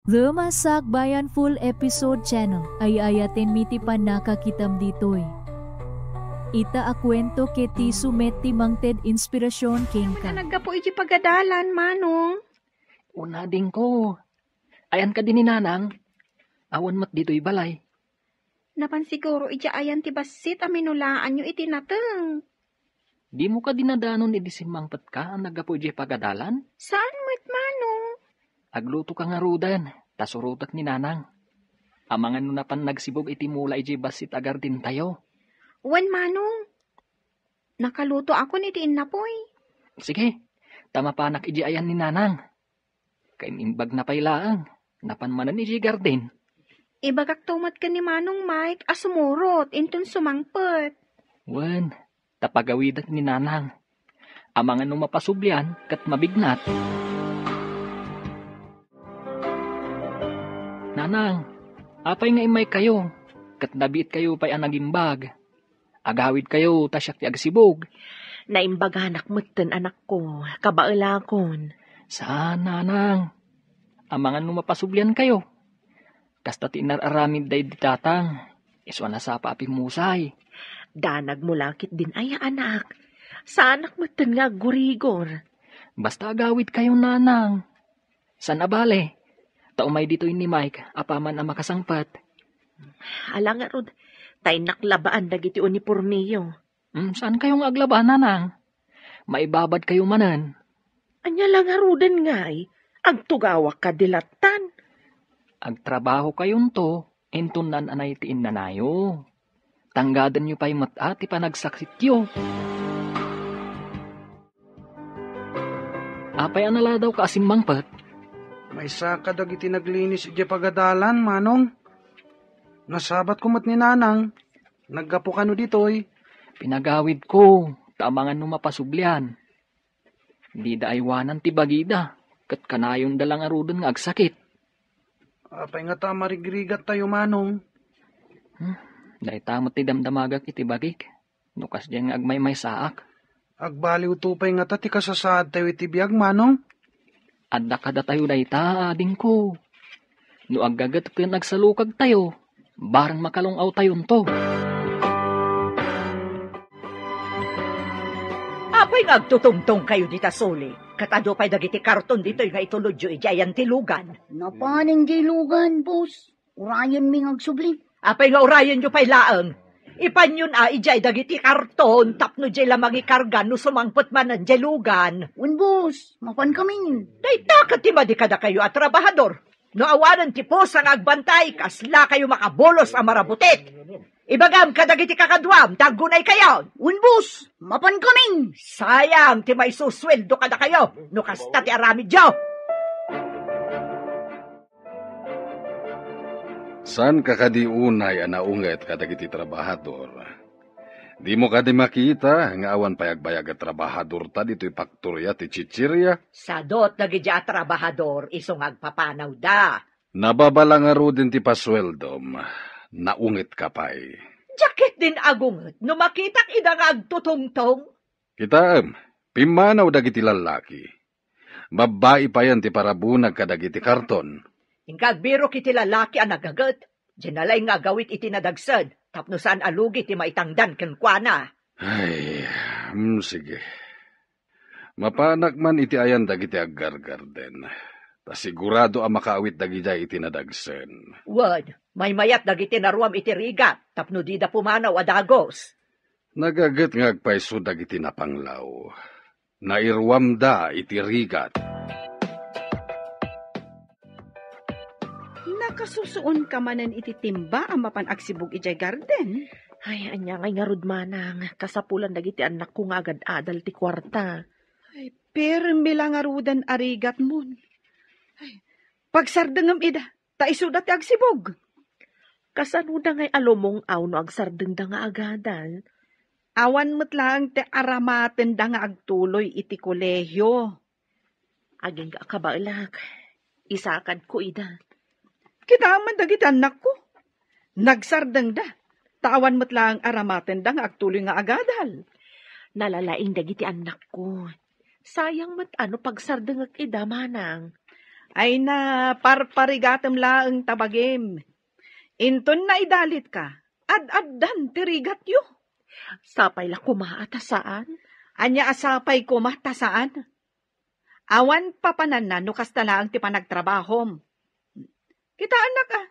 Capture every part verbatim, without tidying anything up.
The Masakbayan Full Episode Channel, ay-ayatenmi ti pannakakitam ditoy. Ita a kuento ket isu met ti mangted inspirasyon kenka. Naggapu iti pagadalan, Manong. Una, adingko. Ayan kadi ni Nanang? Awan met ditoy balay. Napan siguro idiay ayan ti bassit a minulaanyo iti nateng. Dimo kadi nadanon idi simmangpetka a naggapu idiay pagadalan? Saan met, Manong? Aglutoka ngaruden, ta surotek ni Nanang. Amangan no napan nagsibug iti mula idiay bassit a gardentayo. Wen, Manong. Nakalutoakon iti innapoy. Sige, ta mapanak idiay ayan ni Nanang. Kaim-imbagna pay laeng, napan manen idiay garden. Ibagakto met ken ni Manong Mike a sumurot inton sumangpet. Wen, ta pagawidek ni Nanang. Amangan no mapasublian ket mabignat. Nanang, apay nga immaykayo, ket nabiitkayo pay a nagimbag? Agawidkayo ta siak ti agsibug. Naimbaganak metten, anakko, kabaelakon. Saan, Nanang. Amangan no mapasubliankayo. Kasta ti inar-aramid daydi tatang. Isu a nasapa a pimmusay. Danag mo lakit din aya, anak. Saanak metten nga aggurigor. Basta agawidkayo, Nanang. Saan a bale, ta umay ditoy ni Mike apaman a makasangpet. Ala ngarud, ta innak labaan dagiti unipormeyo. Hmm, saankayo nga aglaba, Nanang? Maibabadkayo manen. Ania la ngaruden ngay, agtugawak kadi lattan? Agtrabahokayonto, inton naan-anay ti innanayo. Tanggadenyo pay met a ti panagsakityo. Apay a naladawka a simmangpet? Maysa kadagiti naglinis idiay pagadalan, Manong. Nasabatko met ni Nanang. Naggapu kano ditoy? Pinagawidko, ta amangan no mapasublian. Dida aywanan ti bagida, ket kanayonda la ngaruden nga agsakit. Apay ngata a marigrigattayo, Manong? Hmm, dayta met ti damdamagak iti bagik, no kasdiay nga agmaymaysaak. Agbaliwto pay ngata ti kasasaadtayo iti biag, Manong? Adda kadatayo dayta, adingko. No aggaget ken agsalukagtayo, bareng makalung-awtayonto. Apay nga agtutungtongkayo dita suli, ket adu pay dagiti karton ditoy nga itulodyo idiay ayan ti lugan? Napanen diay lugan, boss. Urayenmi nga agsubli. Apay nga urayenyo pay laeng? Ipanyon a idiay dagiti karton tapno diay la mangikarga no sumangpet manen diay lugan. Wen, boss, mapankamin. Dayta ket ti madi kadakayo a trabahador. No awanen ti pusa nga agbantay, kaslakayo makabulos a marabutit. Ibagam kadagiti kakaduam ta aggunaykayo. Wen, boss, mapankamin. Sayang ti maisusueldo kadakayo no kasta ti aramidyo. Saanka kadi unay a naunget kadagiti trabahador? Dimo kadi makita nga awan pay agbayag a trabahadorta ditoy paktoria ti chichiria? Sadot dagiti a trabahador isu nga agpapanawda. Nababala ngaruden ti pasueldom, naungetka pay. Diak ketdin agunget no makitak ida nga agtutungtong. Kitaem, pimmanaw dagiti lallaki. Babbai payen ti parabunag kadagiti karton. Inka agbirok iti lalaki a nagaget. Diay nalaing nga agawid iti nadagsen tapno saan a lugi ti maitangdan kenkuana. Ay, mm, sige. Mapanak man iti ayan dagiti aggargarden. Ta sigurado a makaawit dagidiay iti nadagsen. Wen, maymayat dagiti naruam iti rigat tapno dida pumanaw a dagus. Nagaget nga agpayso dagiti napanglaw. Nairuamda iti rigat. Nakasusuonka manen iti timba a mapan agsibug idiay garden? Ay, ania ngay ngarud, manang, kasapulan dagiti annakko nga agad-adal ti kuarta. Ay, permi la ngaruden a rigatmon. Ay, pagsardengem ida. Ta isuda ti agsibug. Kasanoda ngay a lumung-aw no agsardengda nga agadal? Awan met laeng ti aramatenda nga agtuloy iti kolehio. Agingga a kabaelak, isakadko ida. Kitaem man dagiti annakko. Nagsardengda, ta awan met laeng aramatenda nga agtuloy nga agadal. Nalalaing dagiti annakko. Sayang met a no pagsardengek ida, manang. Ay na, parparigatem laeng ta bagim. Inton naidalitka, ad-addan ti rigatyo. Sapay la koma a ta saan. Ania a sapay koma ta saan? Awan papananna no kasta laeng ti panagtrabahom. Kitaennak a,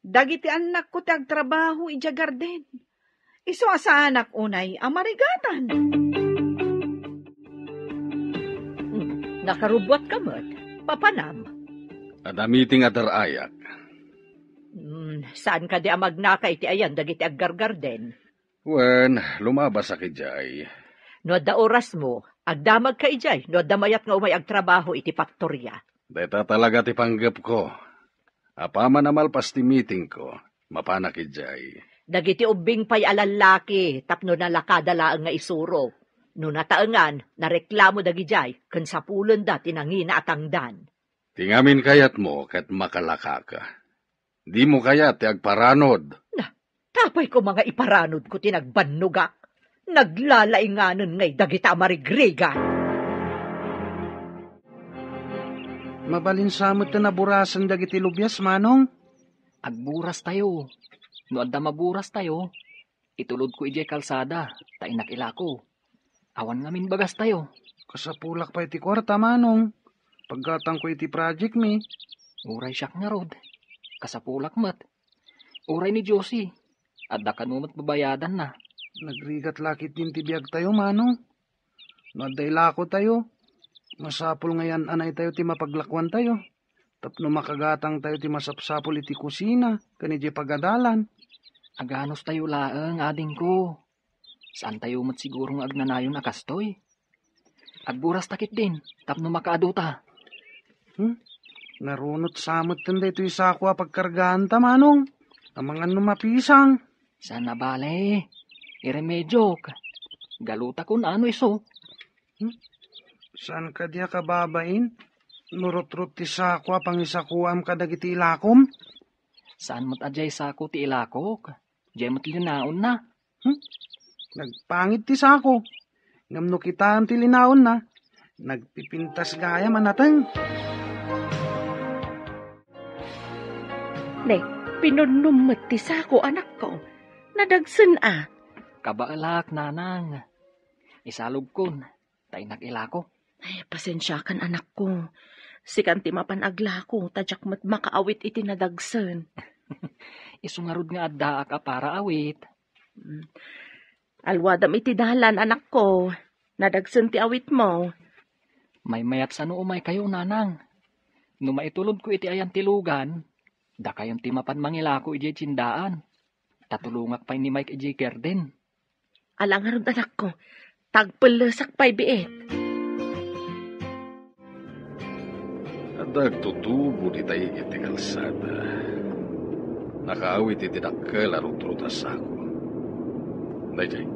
dagiti annakko ti agtrabaho idiay garden. Isu a saanak unay a marigatan. Hmm, nakarubuatka met. Papanam. Adda meeting a dar-ayak. Hmm, saan kadi a magnaka iti ayan dagiti aggargarden? Wen, lumabasak idiay. No adda orasmo, agdamagka idiay no adda mayat nga umay agtrabaho iti faktoria. Dayta talaga ti panggepko. Apaman a malpas ti meetingko, mapanak idiay. Dagiti ubbing pay a lallaki tapno nalakada laeng nga isuro. No nataengan, nareklamo dagidiay ken sapulenda ti nangina a tangdan. Ti ngamin kayatmo ket makalakaka. Dimo kayat ti agparanod. Na, tapay koma nga iparanodko ti nagbannogak. Naglalainganen ngay dagita a marigrigat. Mabalin sa met ti naburasen dagiti lubias, Manong? Agburas tayo. No adda maburas tayo, itulodko idiay kalsada, ta innak ilako. Awan ngamin bagas tayo. Kasapulak pay ti kuarta, Manong. Paggatangko iti project mi. Uray siak ngarud. Kasapulak met. Uray ni Josie. Adda kano met babayadanna. Nagrigat la ketdin ti biag tayo, Manong. No adda ilako tayo, masapul nga yan-anay tayo ti mapaglakuan tayo. Tapno makagatang tayo ti masapsapul iti kusina ken idiay pagadalan. Aganos tayo laeng, adingko. Saan tayo met siguro nga agnanayon a kastoy? Agburas ta ketdin tapno makaadu ta. Hmm? Narunot sa met ken daytoy sako a pagkargaan ta, Manong. Amangan no mapisang. Saan a bale. Iremediok. Galuta kun ano isu. Hmm? Saan kadi a kababain? Nurutrot ti sako a pangisakuam kadagiti ilakom? Saan met a diay sako ti ilakok? Diay met linaonna. Hmm? Nagpangit ti sako. Ngem no kitaem ti linaonna, nagpipintas gayam a nateng. Ne, pinunnom met ti sako, anakko. Nadagsen a. Kabaelak, nanang. Isalogkon, ta innak ilako. Ay, pasensiakan, anakko. Sikan ti mapan aglako, ta diak met makaawit iti nadagsen. Isu ngarud nga addaak a para awit. Mm. Alwadam iti dalan, anakko. Nadagsen ti awitmo. Maymayat sano umaykayo, nanang. No maitulodko iti ayan ti lugan, dakayon ti mapan mangilako idiay tiendaan. Ta tulongak pay ni Mike idiay garden. Ala ngarud, anakko, tagpellesak pay biit. Adda agtutubo dita igid ti kalsada. Nakaawit iti dakkel a rutrot a sako. Daydiay,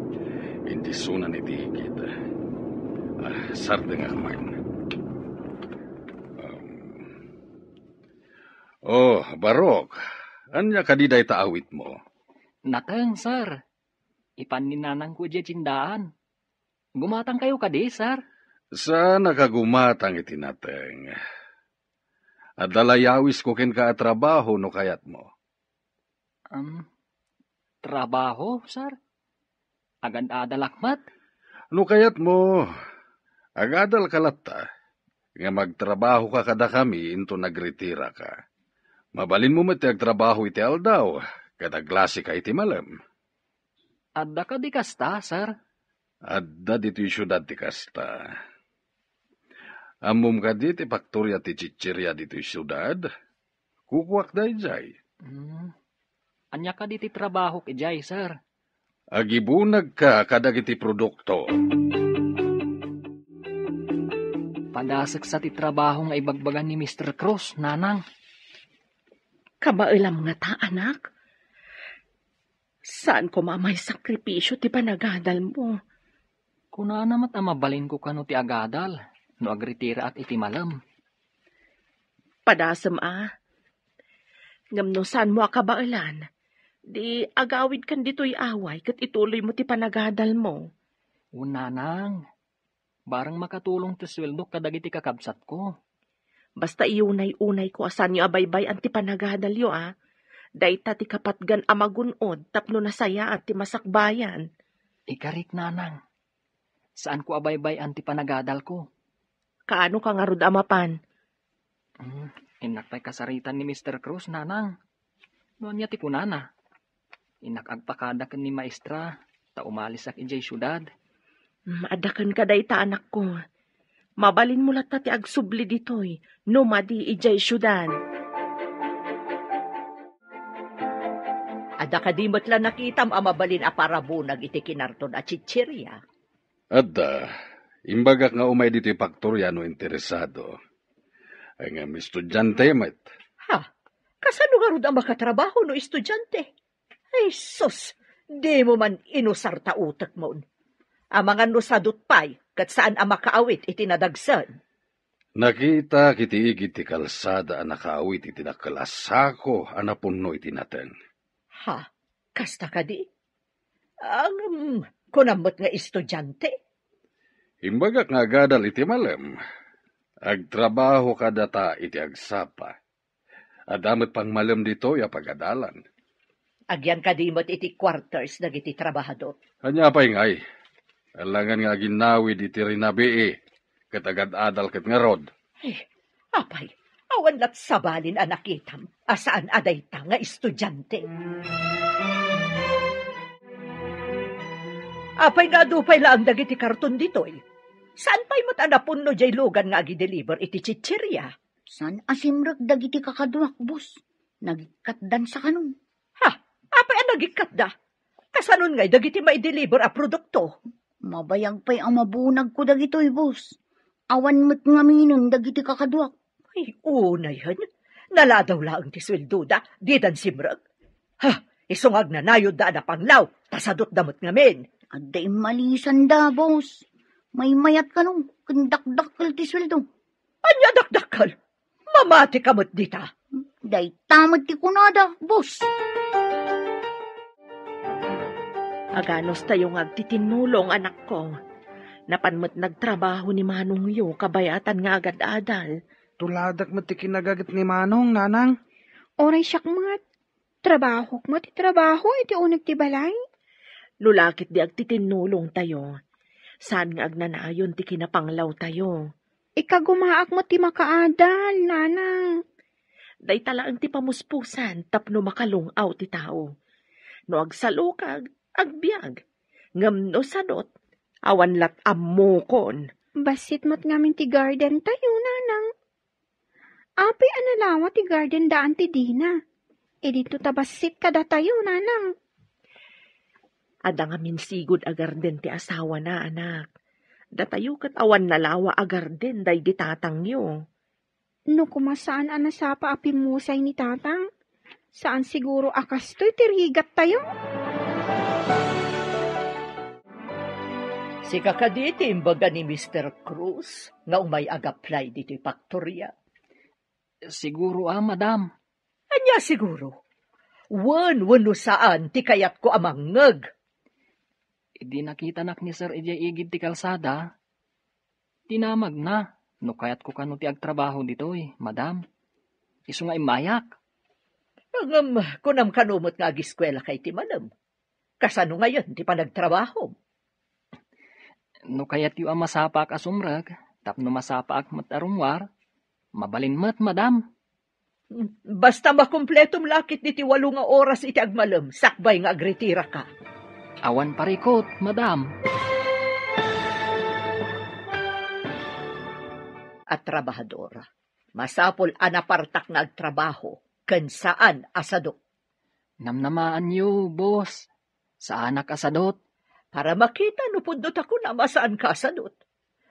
indisunan iti igid. Ah, sardengak man. Um, oh, Barok, ania kadi dayta awitmo? Nateng, sir. Ipan ni nanangko idiay tiendaan. Gumatangkayo kadi, sir? Saannak a gumatang iti nateng. Adda la yawisko kenka a trabaho no kayatmo. Um, trabaho, sir? Agad-adalak met? No kayatmo, agadalka latta. Nga magtrabahoka kadakami inton nagretiraka. Mabalinmo met ti agtrabaho iti aldaw, ket aglasika iti malem. Adda kadi kasta, sir? Adda ditoy siudad ti kasta. Ammom kadi ti faktoria ti chicheria ditoy siudad? Kukuak daydiay. Hmm. Ania kadi ti trabahok idiay, sir? Agibunagka kadagiti produkto. Padasek sa ti trabaho nga ibagbaga ni Mister Cruz, nanang. Kabaelam ngata, anak? Saan koma a maisakripisio ti panagadalmo? Kunana met a mabalinko kano ti agadal no agretiraak iti malem. Padasem a. Ngem no saanmo a kabaelan, di agawidkan ditoy away ket ituloymo ti panagadalmo. Wen, nanang, bareng makatulong ti sueldok kadagiti kakabsatko. Basta iyunay-unayko a saanyo a baybay-an ti panagadalyo, a. Dayta ti kapatgan a magun-od tapno nasayaat ti masakbayan. Ikarik, nanang. Saanko a baybay-an ti panagadalko. Kaano ka ngarud a mapan? Hmm, innak pay kasaritan ni Mister Cruz, nanang. No ania ti kunana? Innak agpakada ken ni maestra, ta umalisak idiay siudad. Hmm, adda kenka dayta, anakko. Mabalinmo latta ti agsubli ditoy, no madi idiay siudad. Adda kadi met la nakitam a mabalin a parabunag iti kinarton a chicheria? Adda, imbagak nga umay ditoy faktoria no interesado. Ay nga, estudiante met. Ha? Kasano ngarud a makatrabaho no estudiante? Ay, sus, dimo man inusar ta utekmon. Amangan no sadut pay, ket saan a makaawit iti nadagsen. Nakitak iti igid ti kalsada a nakaawit iti dakkel a sako a napunno iti nateng. Ha? Kasta kadi? Ngem, kunam met nga estudiante? Imbagak nga agadal iti malem. Agtrabaho kadata iti agsapa. Adda met pangmalem ditoy a pagadalan. Agyan kadi met iti quarters dagiti trabahador? Ania pay ngay? Alangan nga aginnawid iti rinabii, ket agad-adal ket ngarud. Ay, apay, awan lat sabalin a nakitam a saan a dayta nga estudiante. Apay nga adu pay laeng dagiti karton ditoy? Saan pay met a napunno diay lugan nga agideliver iti chicheria? Saan a simrek dagiti kakaduak, boss. Nagikkatdan sa kanon. Ha? Apay a nagikkatda? Kasanon ngay dagiti maideliver a produkto? Mabayag pay a mabunagko dagitoy, boss. Awan met ngaminen dagiti kakaduak. Ay, unay hen. Naladaw laeng ti sueldoda, didan simrek. Ha, isu nga agnanayodda a napanglaw, ta sadutda met ngamin. Adda immalisanda, boss. Maymayat kano, ken dakdakkel ti sueldo. Ania dakdakkel? Mamati ka met dita. Dayta met ti kunada, boss. Aganos tayo nga agtitinnulong, anakko. Napan met nagtrabaho ni manongyo kabayatan nga agad-adal. Tuladak met ti kinagaget ni manong, nanang. Uray siak met. Trabahok met ti trabaho iti uneg ti balay. No lakit di agtitinnulong tayo, saan nga agnanayon ti kinapanglaw tayo. Ikagumaak met ti makaadal, nanang. Dayta laeng ti pamuspusan tapno makalung-aw ti tao. No agsalukag, agbiag. Ngem no sadot, awan lat ammokon. Bassit met ngamin ti garden tayo, nanang. Apay a nalawa ti garden daan ti dina? Idinto ta bassit kadatayo, nanang. Adda ngamin sigud a garden ti asawana, anak. Datayo ket awan nalawa a garden daydi tatangyo. No koma saan a nasapa a pimmusay ni tatang, saan siguro a kastoy ti rigat tayo. Sika kadi ti imbaga ni Mister Cruz nga umay ag-apply ditoy faktoria? Siguro a, madam. Ania siguro? Wen, wenno saan ti kayatko a mangngeg? Idi nakitanak ni Sir idiay igid ti kalsada, dinamagna no kayatko kano ti agtrabaho ditoy, madam. Isu nga immayak. Ngem, kunam kano met nga agiskuelaka iti malem? Kasano ngayen ti panagtrabahom? No kayatyo a masapaak a sumrek tapno masapaak met a rummuar, mabalin met, madam. Basta makumpletom lakit diti walo nga oras iti agmalem sakbay nga agritiraka. Awan parikut, madam. A trabahador, masapul a napartak nga agtrabaho ken saan a sadok. Namnamaanyo, boss. Saanak a sadot. Para makita no pudno ta kunam a saanka a sadot.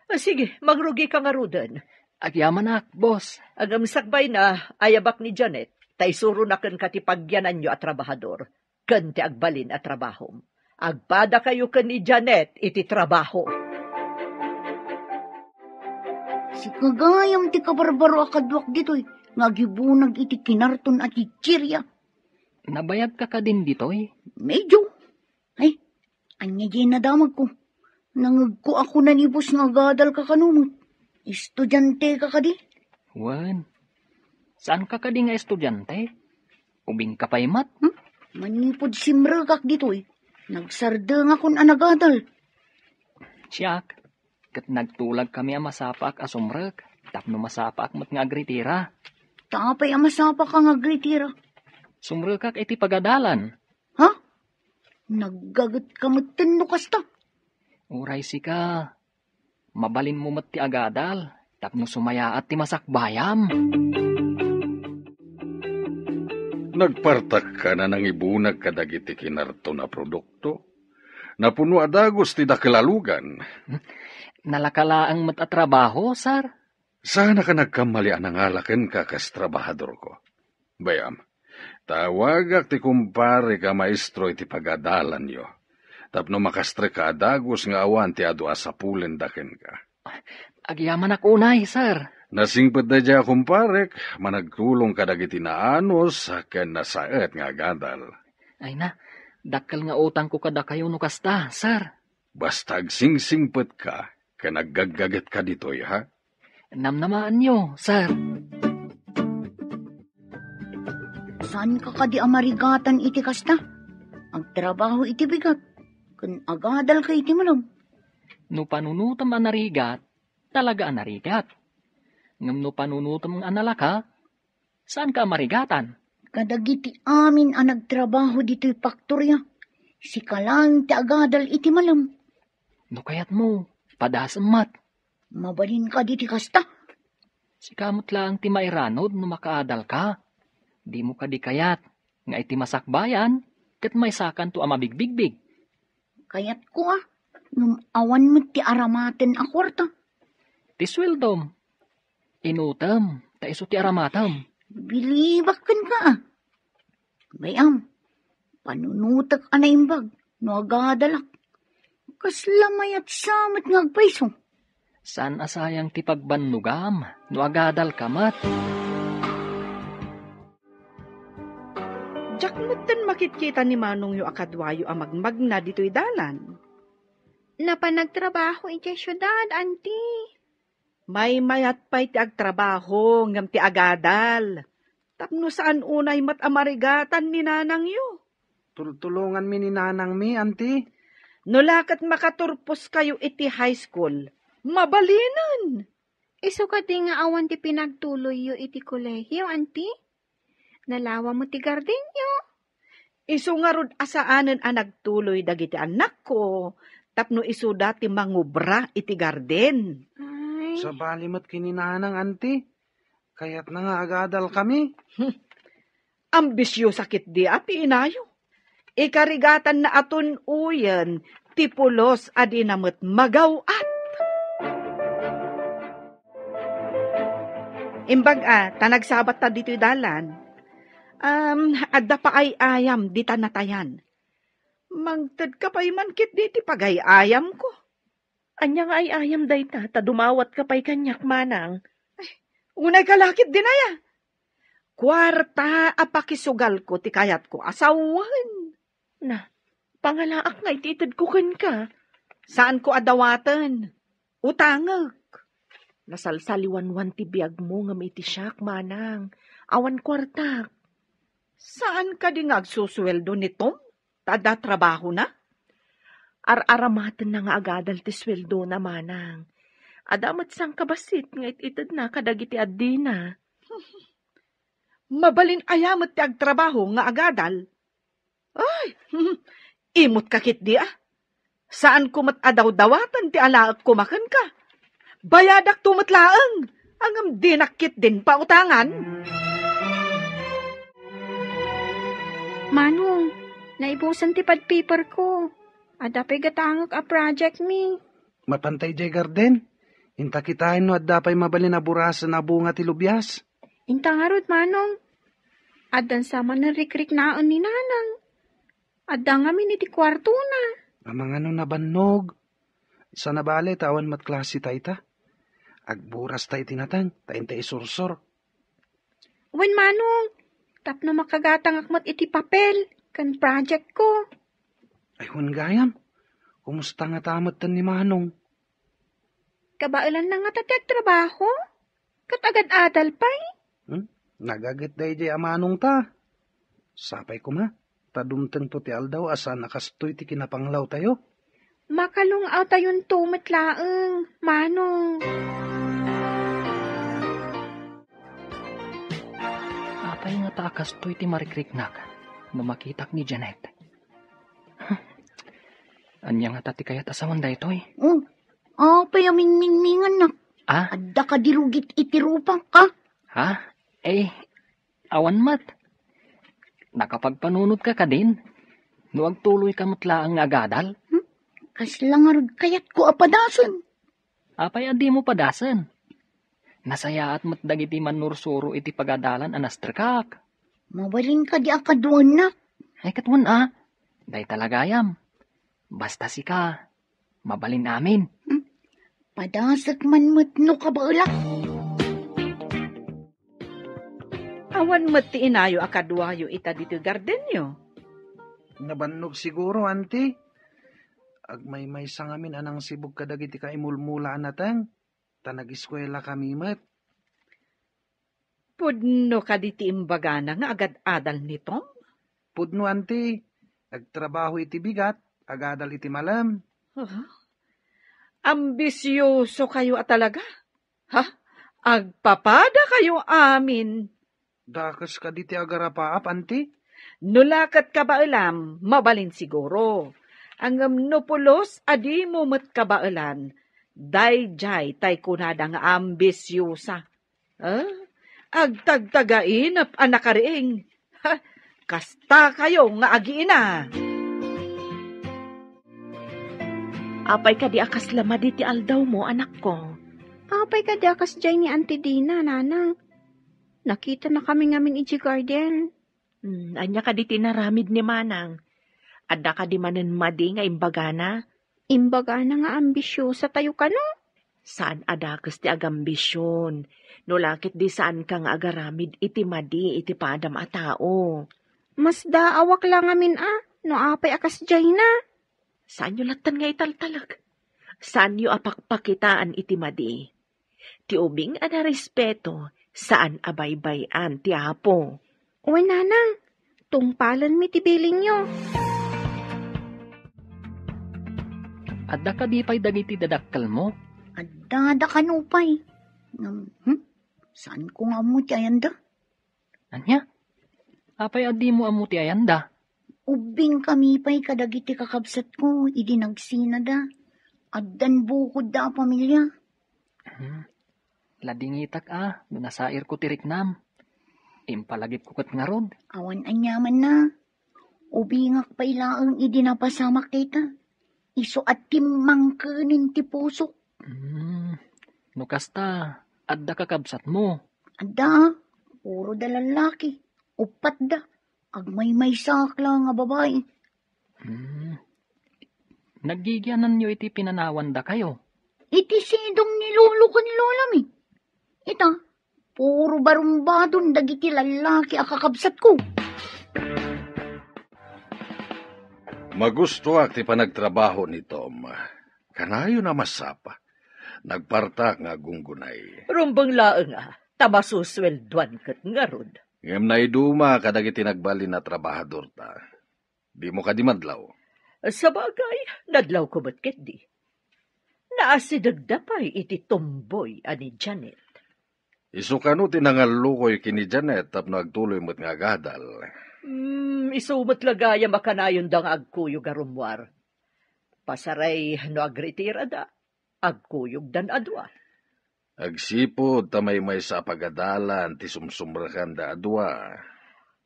Ah, sige, mangrugika ngaruden. Agyamanak, boss. Ngem sakbay na, ayabak ni Janet, ta isuronak kenka ti pagyananyo a trabahador, ken ti agbalin a trabahom. Agpadakayo ken ni Janet iti trabaho. Sika gayam ti kabarbaro a kaduak ditoy nga agibunag iti kinarton a chicheria. Nabayagka kadin ditoy? Medyo. Ay, ania diay nadamagko? Nangegko a kuna ni boss nga agadalka kano met. Estudianteka kadi? Wen, saanka kadi nga estudiante? Ubingka pay met? Hmm? Manipud simrekak ditoy, nagsardengakon a nagadal. Siak, ket nagtulagkami a masapaak a sumrek, tapno masapaak met nga agritira. Ta apay a masapaak nga agritira? Sumrekak iti pagadalan. Ha? Naggagetka metten no kasta? Uray sika, mabalinmo met ti agadal, tapno sumayaat ti masakbayam. Nagpartakka a nangibunak kadagiti kinarton a produkto. Napuno a dagus ti dakel a lugan. Nalaka laeng met a trabaho, sir. Saanka nagkammali a nangala kenka kas trabahadorko. Bay-am, tawagak ti kumparek a maestro iti pagadalanyo, tapno makastrekka a dagus nga awan ti adu a sapulenda kenka. Agyamanak unay, sir. Nasingpet daydiay a kumparek, managtulong kadagiti naanus ken nasaet nga agadal. Ay na, dakkel nga utangko kadakayo no kasta, sir. Basta agsingsingpetka ken aggaggagetka ditoy, ha? Namnamaanyo, sir. Saanka kadi a marigatan iti kasta? Agtrabaho iti bigat, ken agadalka iti malem. No panunotem a narigat, talaga a narigat. Ngem no panunotem a nalaka, saanka a marigatan. Kadagiti amin a nagtrabaho ditoy faktoria, sika laeng ti agadal iti malem. No kayatmo, padasem met. Mabalin kadi ti kasta? Sika met laeng ti mairanod no makaadalka. Dimo kadi kayat nga iti masakbayan, ket maysakanto a mabigbigbig? Kayatko a, ngem awan met ti aramaten a kuarta. Ti sueldom. Inutem, ta isu ti aramatem. Bilibak kenka a. Bay-am, panunotek a naimbag no agadalak. Kasla mayat sa met nga agpayso. Saan a sayang ti pagbannogam no agadalka met. Diak metten makitkita ni manongyo a kaduayo a magmagna ditoy dalan. Napan nagtrabaho idiay siudad, anti. Maymayat pay ti agtrabaho ngem ti agadal. Tapno saan unay met a marigatan ni nanangyo. Tultulonganmi ni nanangmi, anti. No la ket makaturposkayo iti high school, mabalinen. Isu kadi nga awan ti pinagtuloyyo iti kolehio, anti? Nalawa met ti gardenyo. Isu ngarud a saanen a nagtuloy dagiti annakko tapno isuda ti mangubra iti garden. Ay. Sabali met ken ni nanang, anti. Kayatna nga agadalkami. Ambisiosa ketdi a ti inayo. Ikarigatanna a tun-oyen ti pulos a dina met magaw-at. Imbag a, ta nagsabatta ditoy dalan. Um, adda paay-ayam dita natayan. Mangtedka pay man ketdi ti pagay-ayamko. Ania nga ay-ayam dayta, ta dumawatka pay kaniak, manang? Ay, unayka la ketdin aya. Kuarta a pakisugalko ti kayatko a sawen. Na, pangalaak nga iti itedko kenka. Saanko a dawaten. Utangek. Nasalsaliwanwan ti biagmo ngem iti siak, manang. Awan kuartak. Saan kadi nga agsusueldo ni Tom? Ta adda trabahona? Ar-aramatenna nga agadal ti sueldona, manang. Adda met sangkabassit nga it-itedna kadagiti addina. Mabalin aya met ti agtrabaho nga agadal? Ay, imut ka ketdi a. Saanko met a dawdawaten ti alaekko makenka. Bayadakto met laeng, ngem dinak ketdin pautangan. Manong, naibusen ti pad paperko. Adda pay gatangek a project mi. Mapanta idiay garden. Inta kitaen no adda pay mabalin a burasen a bunga ti lubias. Inta ngarud, manong. Addan sa manen rikriknaen ni nanang. Adda ngamin iti kuartona. Amangano nabannog. Sana bale ta awan met klase ta ita. Agburas ta iti nateng, ta inta isursor. Wen, manong, tapno makagatangak met iti papel ken project ko. Ay, wen gayam, kumusta ngata metten ni manong? Kabaelanna ngata ti agtrabaho? Ket agad-adal pay? Hmm? Nagaget daydiay a manongta. Sapay koma, ta dumtengto ti aldaw a saan a kastoy ti kinapanglawtayo. Makalung-awtayonto met laeng, manong. Apay ngata a kastoy ti marikriknak no makitak ni Janet? Ania ngata ti kayat a sawen daytoy? Oh, apay a mingmingmingannak? Ah? Adda kadi rugit iti rupak, ah? Ha? Eh, awan met. Nakapagpanunotka kadin? No agtuloyka met laeng nga agadal? Hmm? Kasla ngarud kayatko a padasen? Apay a dimo padasen? Nasayaat met dagiti mannursuro iti pagadalan a nastrekak. Mabalin kadi a kaduannak? Ay, ket wen a. Dayta la gayam. Basta sika, mabalin amin. Hmm? Padasek man met no kabaelak. Awan met ti inayo a kaduayo ita ditoy gardenyo. Nabannog siguro, Auntie. Agmaymaysa ngamin a nangsibog kadagiti kaimulmula a nateng, ta nagiskuelakami met. Pudno kadi ti imbagana nga agad-adal ni Tom? Pudno, Auntie. Agtrabaho iti bigat, agadal iti malem. Ah, ambisioso kayo a talaga. Ha? Agpapada kayo amin. Dakes kadi ti agarapaap, Auntie? No la ket kabaelam, mabalin siguro. Ngem no pulos a dimo met kabaelan, daydiay tay kunada nga ambisiosa. Ah, agtagtagainep a nakariing. Ha, kasta kayo nga agiina. Apay kadi a kasla madi ti aldawmo, anakko? Apay kadi a kasdiay ni Auntie Dina, nanang? Nakitanakami ngamin idiay garden. Hmm, ania kadi ti inaramid ni manang? Adda kadi manen madi nga imbagana? Imbagana nga ambisiosa tayo kano? Saan a dakes ti agambision, no la ket di saanka nga agaramid iti madi iti padam a tao. Masdaawak la ngamin a, no apay a kasdiayna. Saanyo latten nga italtalek. Saanyo a pakpakitaan iti madi. Ti ubing a narespeto, saan a baybay-an ti Apo. Wen, nanang, tungpalenmi ti bilinyo. Adda kadi pay dagiti dadakkelmo? Adda, adda kano pay. Ngem, hmm? Saanko nga ammo ti ayanda? Ania? Apay a dimo ammo ti ayanda? Ubbingkami pay kadagiti kakabsatko idi nagsinada. Addan bukodda a pamilia. Hmm. Ladingitak a, no nasairko ti riknam. Impalagipko ket ngarud. Awan aniamanna. Ubingak pay laeng idi napasamak dayta. Isu a timmangkenen ti pusok. Hmm. No kasta, adda kakabsatmo? Adda, puro da lallaki. Uppat da. Agmaymaysaak la nga babai. Hmm. Naggigiananyo iti pinanawan dakayo? Iti sidong ni lolo ken lolami. Ita, puro barumbadon dagiti lallaki a kakabsatko. Magustoak ti panagtrabaho ni Tom. Kanayon a masapa. Nagpartak nga aggunggunay. Rumbeng laeng a, ta masusueldoan ket ngarud. Ngem naiduma kadagiti nagbalin a trabahadorta. Dimo kadi madlaw? Sabagay, nadlawko met ketdi. Naasidegda pay iti tumboy a ni Janet. Isu kano ti nangallukoy ken ni Janet tapno agtuloy met nga agadal? Hmm, isu met la gayam a kanayonda nga agkuyog a rummuar. Pasaray no agritirada, agkuyogdan a dua. Agsipud ta maymaysa a pagadalan ti sumsumrekanda a dua.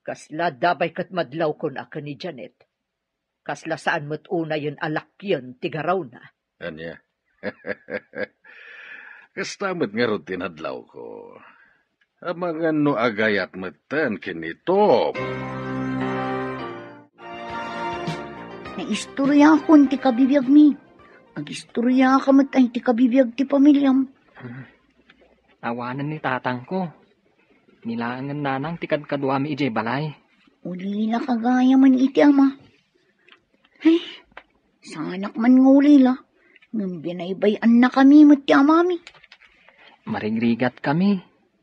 Kasla adda pay ket madlawkon a ken ni Janet. Kasla saan met unayen a lakyen ti garawna. Ania? Kasta met ngarud ti nadlawko. Amangan no agayat metten ken ni Tom. Naistoriakon ti kabibiagmi. Agistoriaka met ay ti kabibiag ti pamiliam. Hmm. Awanen ni tatangko. Ni laengen nanang ti kadkaduami idiay balay. Ulila ka gayamen iti ama. Ay, saanak man nga ulila. Ngem binaybay-annakami met ti amami. Marigrigat kami.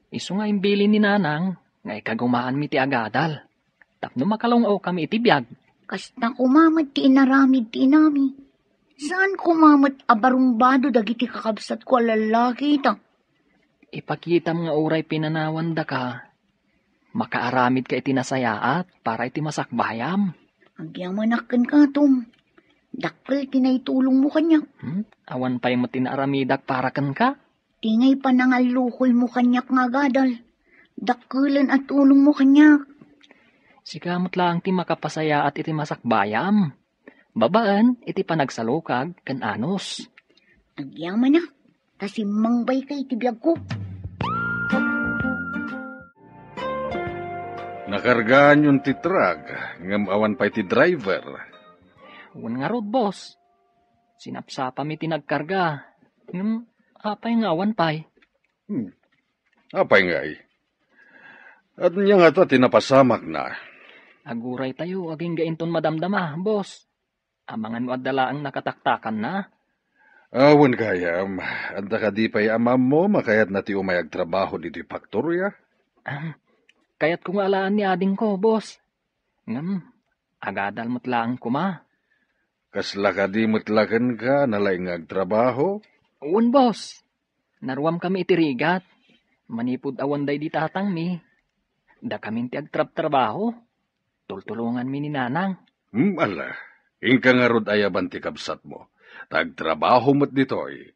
Isu nga imbilin ni Nanang nga ikagumaanmi ti agadal tapno makalung-awkami iti biag. Kasta koma met ti inaramid ti inami. Saan koma met a barumbado dagiti kakabsatko a lallaki ita. Ipakitam nga uray pinanawandaka, makaaramidka iti nasayaat para iti masakbayam. Agyamanak kenka, Tom. Dakkel ti naitulongmo kaniak. Hmm? Awan pay met ti naaramidak para kenka? Ti ngay panangallukoymo kaniak nga agadal, dakkelen a tulongmo kaniak. Sika met laeng ti makapasayaat iti masakbayam, babaen iti panagsalukag ken anus. Agyamanak, ta simmangbayka iti biagko. Nakargaanyon ti truck, ngem awan pay ti driver. Wen ngarud, boss. Sinapsapami ti nagkarga. Ngem apay nga awan pay? Hmm. Apay ngay? Ania ngata ti napasamakna? Aguraytayo agingga inton madamdama, boss. Amangan no adda laeng nakataktakanna. Awan gayam, adda kadi pay amammo makayatna ti umay agtrabaho ditoy faktoria? Ahem. Kayatko nga alaan ni adingko, boss. Ngem, agadal met laeng koma. Kasla kadi met la kenka nalaing nga agtrabaho? Wen, boss. Naruamkami iti rigat. Manipud awan daydi tatangmi, dakamin ti agtrabtrabaho. Tultulonganmi ni Nanang. Hmm, ala. Inka ngarud ayaban ti kabsatmo. Ta agtrabaho met ditoy.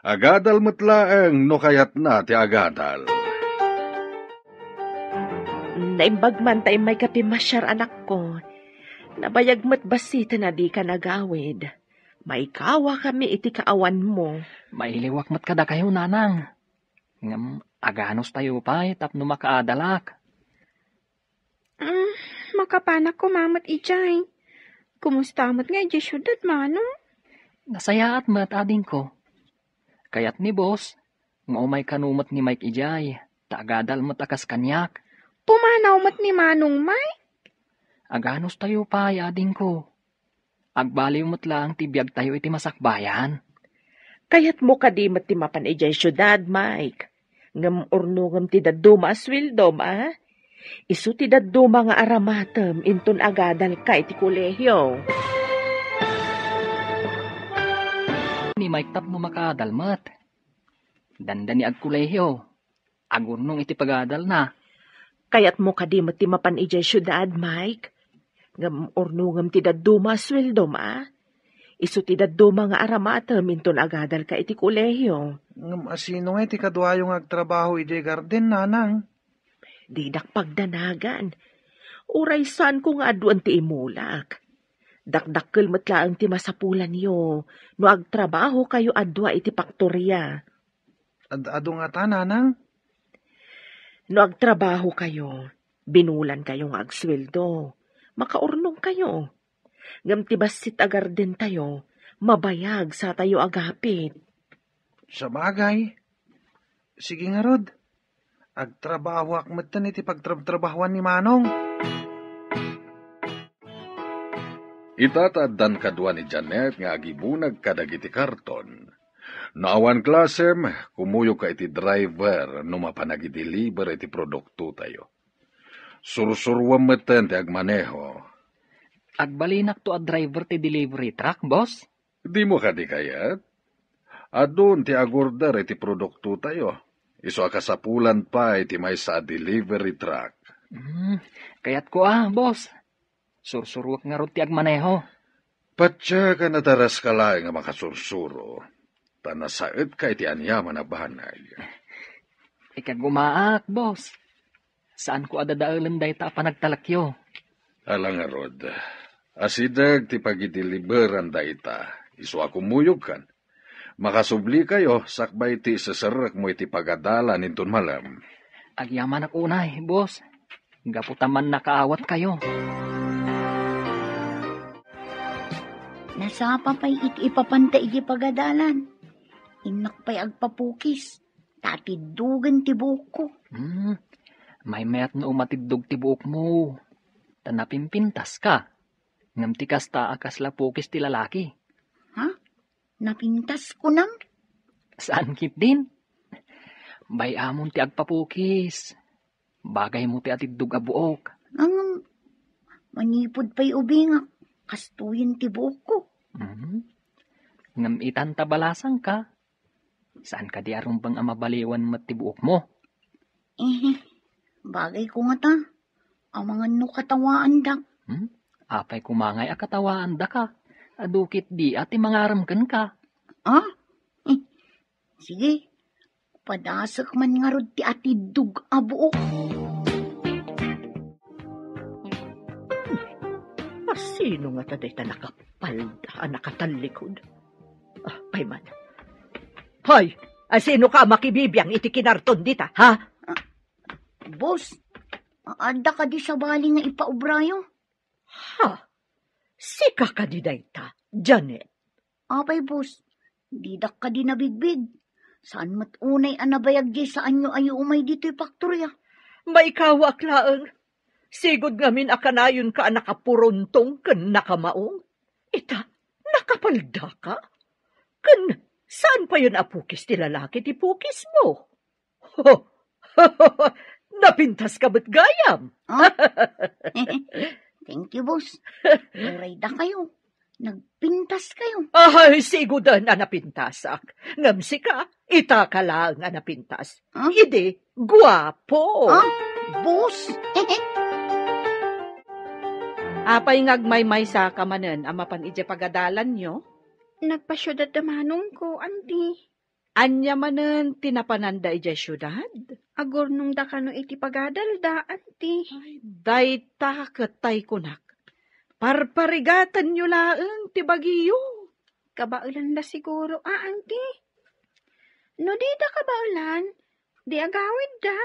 Agadal met laeng no kayatna ti agadal. Naimbag man ta immayka pimmasiar, anakko. Nabayag met bassiten a dika nagawid. Maikawakami iti kaawanmo. Mailiwak met kadakayo, Nanang. Ngem aganustayo pay tapno makaadalak. Mm, makapanak koma met idiay. Kumusta met nga idiay siudad, Manong? Nasayaat met, adingko. Kayat ni boss nga umay kano met ni Mike idiay, ta agadal met a kas kaniak. Pumanaw met ni Manong Mike? Aganustayo pay, adingko. Agbaliw met laeng ti biagtayo iti masakbayan. Kayatmo kadi met ti mapan idiay siudad, Mike? Ngem urnongem ti dadduma a sueldom, a? Isu ti dadduma nga aramatem inton agadalka iti kolehio. Ni Mike tapno makaadal met. Dandani agkolehio. Agurnong iti pagadalna. Kayatmo kadi met ti mapan idiay siudad, Mike? Ngem urnongem ti dadduma a sueldom, a? Isu ti dadduma nga aramatem inton agadalka iti kolehio. Ngem asino ngay ti kaduayo nga agtrabaho idiay garden, Nanang? Didak pagdanagan. Uray saanko nga aduan ti imulak. Dakdakkel met laeng ti masapulanyo no agtrabahokayo a dua iti paktoria. Ad-, adu ngata, Nanang? No agtrabahokayo, binulankayo nga agsueldo, makaurnongkayo. Ngem ti bassit a gardentayo, mabayag satayo agapit. Sabagay. Sige ngarud. Agtrabahoak metten iti pagtrabtrabahoan ni Manong. Ita ta addan kadua ni Janet nga agibunag kadagiti karton. No awan klasem, kumuyogka iti driver no mapan agideliver iti produktotayo. Sursuruem metten ti agmaneho. Agbalinakto a driver ti delivery truck, boss? Dimo kadi kayat? Adun ti agorder iti produktotayo. Isu a kasapulan pay ti maysa a delivery truck. Hmm, kayatko a, boss. Sursuruek ngarud ti agmaneho. Patiek a nadaras ka laeng a makasursuro, ta nasaetka iti aniaman a banag. Ikagumaak, boss. Saanko a dadaelen dayta a panagtalekyo. Ala ngarud, asideg ti pagideliveran dayta, isu a kumuyogkan. Makasublikayo sakbay ti iseserrekmo iti pagadalan inton malem. Agyamanak unay, boss. Gapu ta mannakaawatkayo. Nasapa pay iti ipapanta iti pagadalan. Innak pay agpapukis, ta atiddogen ti buokko. Hmm, maymayat no umatiddog ti buokmo, ta napimpintaska. Ngem ti kasta a kasla pukis ti lalaki. Ha? Napintas kunam? Saan ketdin? Bay-amon ti agpapukis. Bagaymo ti atiddog a buok. Ngem, manipud pay ubingak, kastoyen ti buokko. Mhm. Ngem itan ta balasangka, saan kadi a rumbeng a mabaliwan met ti buokmo? Eh, bagayko ngata. Amangan no katawaandak. Hmm? Apay koma ngay a katawaandaka? Adu ketdi a ti mangarem kenka. Ah? Eh, sige, padasek man ngarud ti atiddog a buok. Asino ngata dayta nakapalda a nakatallikod? Ah, pay man. Hoy, asino ka a makibibiang iti kinarton dita, ha? Ah, boss, adda kadi sabali nga ipaubrayo? Ha? Sika kadi dayta, Janet? Apay, boss, didak kadi nabigbig. Saan met unay a nabayag diay saanyo a umay ditoy faktorya? Maikawaak laeng. Sigud ngamin a kanayonka a nakapuruntong ken nakamaong. Ita, nakapaldaka? Ken saan payen a pukis ti lalaki ti pukismo? Napintaska met gayam. Ah? Thank you, boss. Uray dakayo, nagpintaskayo. Ay, siguden a napintasak. Ngem sika, itaka laeng a napintas. Ah? Idi, guapo. Ah? Boss? Apay nga agmaymaysaka manen a mapan idiay pagadalanyo? Nagpasiudad da manongko, anti. Ania manen ti napananda idiay siudad? Agurnongda kano iti pagadalda, anti. Ay, dayta ket tay kunak. Parparigatanyo laeng ti bagiyo. Kabaelanna siguro, a, anti. No dida kabaelan, di agawidda.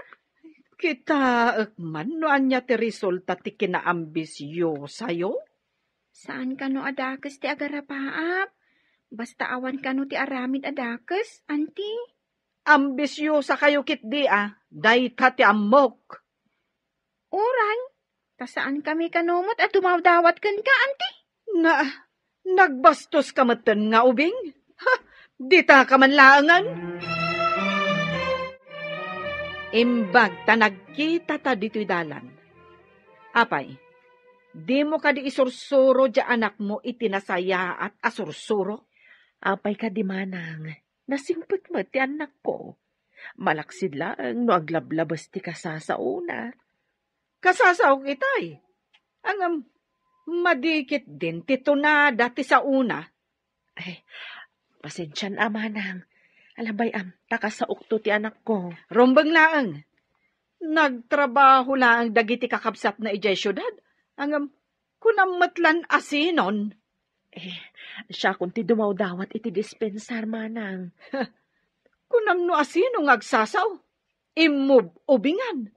Kitaek man no ania ti resulta ti kinaambisyosayo. Saan kano a dakes ti agarapaap? Basta awan kano ti aramid a dakes, anti. Ambisyosa kayo ketdi a, dayta ti ammok. Uray, ta saan kami kano met a dumawdawat kenka, anti? Na, nagbastoska metten nga ubing? Ha, dita ka man laengen? Imbag ta nagkita ta ditoy dalan. Apay, dimo kadi isursuro diay anakmo iti nasayaat a sursuro? Apay kadi manang, nasingpet met ti annakko. Malaksid laeng no aglablabes ti kasasaona. Kasasaok itay. Ngem, madi ketdin ti tunada ti saona. Ay, pasensian a manang. Ala bay-am, ta kasaokto ti anakko. Rumbeng laeng. Nagtrabaho laeng dagiti kakabsatna idiay siudad. Ngem, kunam met lan asinon. Eh, siakon ti dumawdawat iti dispensar, manang. Kunam no asino nga agsasao? Immub-ubingan.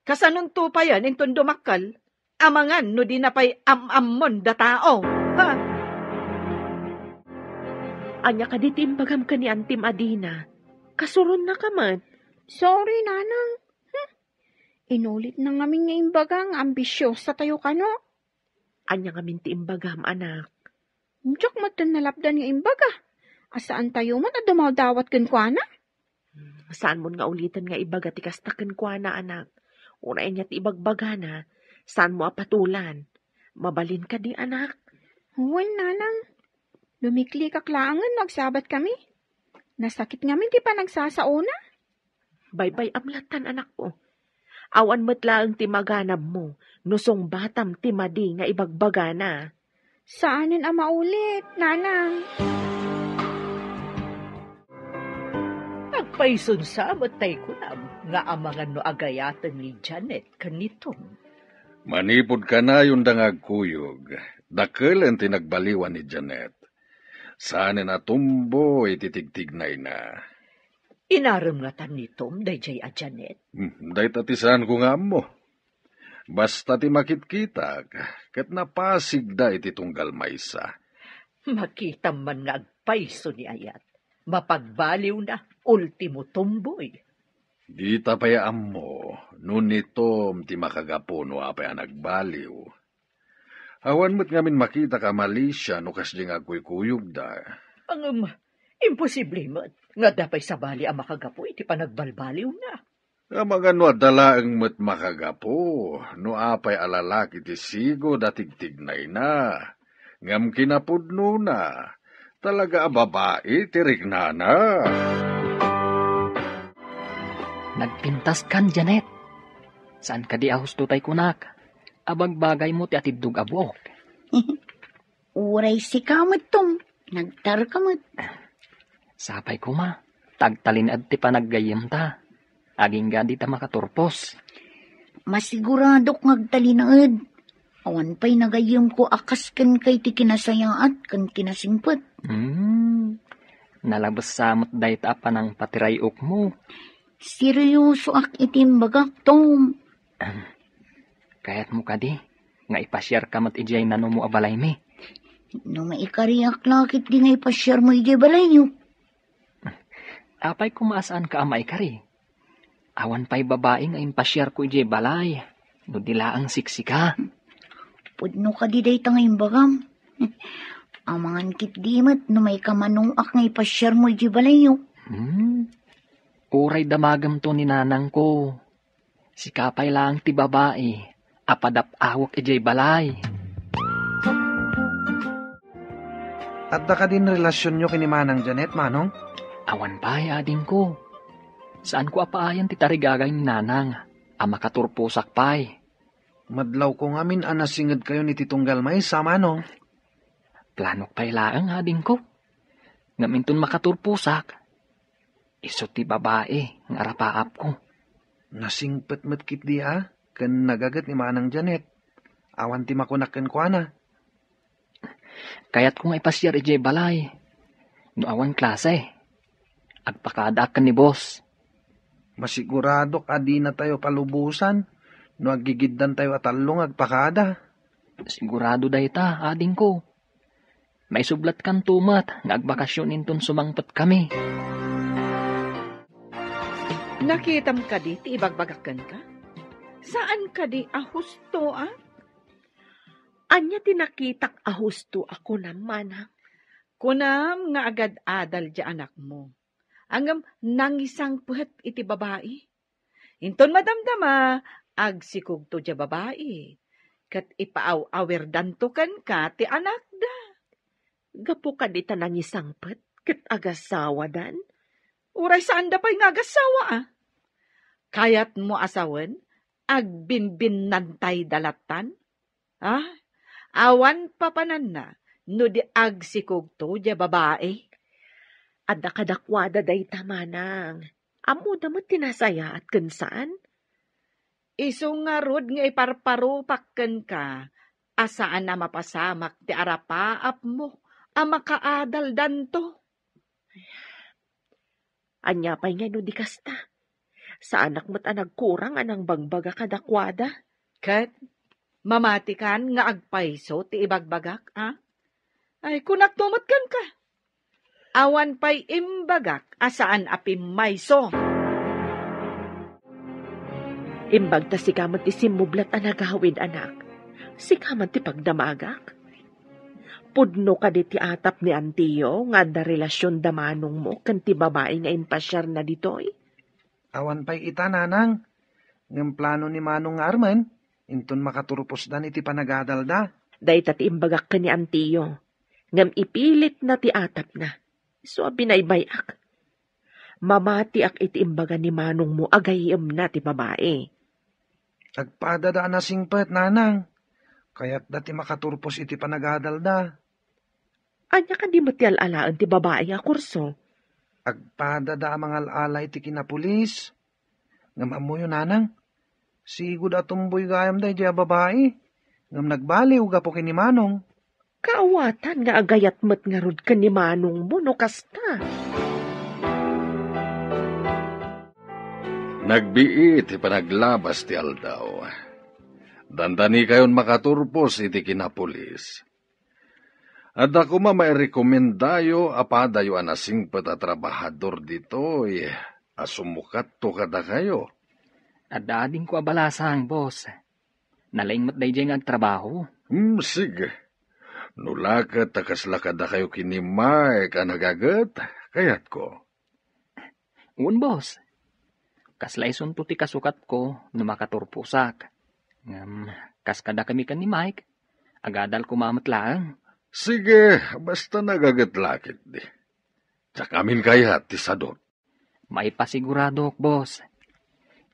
Kasanonto payen inton dumakkel, amangan no dina pay am-ammon da tao. Ha? Ania kadi ti imbagam ken ni Antim a Dina? Kasuronnaka met. Sorry, Nanang. Hmm? Inulitna ngamin nga imbaga nga ambisyosatayo kano. Ania ngamin ti imbagam, anak? Diak metten nalapdan nga imbaga. A saantayo met a dumawdawat kenkuana? Hmm, saanmon nga uliten nga ibaga ti kasta kenkuana, anak. Uray ania ti ibagbagana, saanmo a patolan. Mabalin kadi, anak? Wen, Nanang. Lumiklikak laengen no agsabat kami. Nasakit ngamin ti panagsasaona. Baybay-am lattan, anakko. Awan met laeng ti maganabmo no sungbatam ti madi nga ibagbagana. Saanen a maulit, Nanang. Agpayson sa met tay kunam nga amangan no agayaten ni Janet ken ni Tom. Manipud kanayonda nga agkuyog, dakelen ti nagbaliwan ni Janet. Saanen a tumboy ti tigtignayna. Inarem ngata ni Tom daydiay a Janet? Hmm, dayta ti saanko nga ammo. Basta ti makitkitak, ket napasigda iti tunggal maysa. Makitam man nga agpayso ni ayat. Mapagbaliwna, ultimo tumboy. Dita pay ammo no ni Tom ti makagapu no apay a nagbaliw. Awan met ngamin makitak a malisia no kasdi nga agkuykuyogda. Ngem, Imposible met nga adda pay sabali a makagapu iti panagbalbaliwna. Amangan no adda laeng met makagapu, no apay a lalaki ti sigud a tigtignayna, ngem kinapudnona, talaga a babai ti riknana. Nagpintaskan, Janet. Saan kadi a husto tay kunak? Abagbagaymo ti atiddog a buok. Uray sika met, Tom. Nagtarka met. Sapay koma, ta agtalinaed ti panaggayyemta. Agingga dita makaturpos. Masiguradok nga agtalinaed. Awan pay nagayyemko a kas kenka iti kinasayaat ken kinasingpet. Hmm. Nalabessa met dayta a panangpatiray-okmo. Seryosoak iti imbagak, Tom. Kayatmo kadi nga ipasiarka met idiay nanumo a balaymi? No maikariak la ketdi nga ipasiarmo idiay balayyo. Apay koma a saanka a maikari? Awan pay babai nga impasiarko idiay balay, no di laeng siksika. Pudno kadi dayta nga imbagam. Amangan ketdi met no maikamanoak nga ipasiarmo idiay balayyo. Hmm. Uray damagemto ni nanangko. Sika pay laeng ti babai a padap-awek idiay balay. Adda kadin relasionyo ken ni Manang Janet, Manong? Awan pay, adingko. Saanko a paayan ti tarigagay ni Nanang a makaturposak pay. Madlawko ngamin a nasingedkayon iti tunggal maysa, Manong. Planok pay laeng, adingko. Ngem inton makaturposak, isu ti babai nga arapaapko. Nasingpet met ketdi a ken nagaget ni Manang Janet. Awan ti makunak kenkuana. Kayatko nga ipasiar idiay balay. No awan klase, agpakadaak ken ni boss. Masiguradok a dinatayo palubosan no aggigiddantayo a tallo nga agpakada. Sigurado dayta, adingko. Maisublatkanto met nga agbakasyon inton sumangpetkami. Nakitam kadi ti ibagbagak kenka? Saan kadi a husto, a? Ania ti nakitak a husto a kunam, Manang? Kunam nga agad-adal diay anakmo. Ngem nangisangpet iti babai. Inton madamdama, agsikogto diay babai, ket ipaaw-awirdanto kenka ti anakda. Gapu kadi ta nangisangpet ket agasawadan? Uray saanda pay nga agasawa, a? Kayatmo a sawen, agbinbinnantayda lattan? Ah, awan papananna no di agsikogto diay babai. Adda kadakuada dayta, Manang. Ammoda met ti nasayaat ken saan. Isu ngarud nga iparparupak kenka a saan a mapasamak ti arapaapmo a makaadaldanto. Ania pay ngay no di kasta? Saanak met a nagkurang a nangbagbaga kadakuada. Ket mamatikan nga agpayso ti ibagbagak, a? Ay, kunakto met kenka. Awan pay imbagak a saan a pimmayso. Imbag ta sika met ti simmublat a nagawid, anak. Sika met ti pagdamagak. Pudno kadi ti atap ni Antiyo nga adda relasion da manongmo ken ti babai nga impasiarna ditoy? Awan pay ita, Nanang. Ngem plano ni Manong nga armen, inton makaturposdan iti panagadalda. Dayta ti imbagak ken ni Antiyo. Ngem ipilitna ti atapna. Isu a binaybay-ak. Mamatiak iti imbaga ni manongmo a gayyemna ti babai. Agpadada a nasingpet, Nanang. Kayatda ti makaturpos iti panagadalda. Ania kadi met ti al-alaen ti babai a kurso? Agpadada a mangal-ala iti kinapulis. Ngem ammoyo, Nanang, sigud a tumboy gayam daydiay a babai. Ngem nagbaliw gapu ken ni Manong. Kaawatan nga agayat met ngarud ken ni manongmo no kasta. Nagbiit ti panaglabas ti aldaw. Dandanikayon makaturpos iti kinapulis. Adda koma mairekomendayo a padayo a nasingpet a trabahador ditoy a sumukatto kadakayo. Adda adingko a balasang, boss. Nalaing met daydiay nga agtrabaho. Hmm, sige. No la ket ta kasla kadakayo ken ni Mike a nagaget, Kayatko. Wen, boss. Kasla isunto ti kasukatko no makaturposak. Ngem, kas kadakami ken ni Mike, agadal koma met laeng. Sige, basta nagaget la ketdi. Diak amin kayat ti sadot. Maipasiguradok, boss.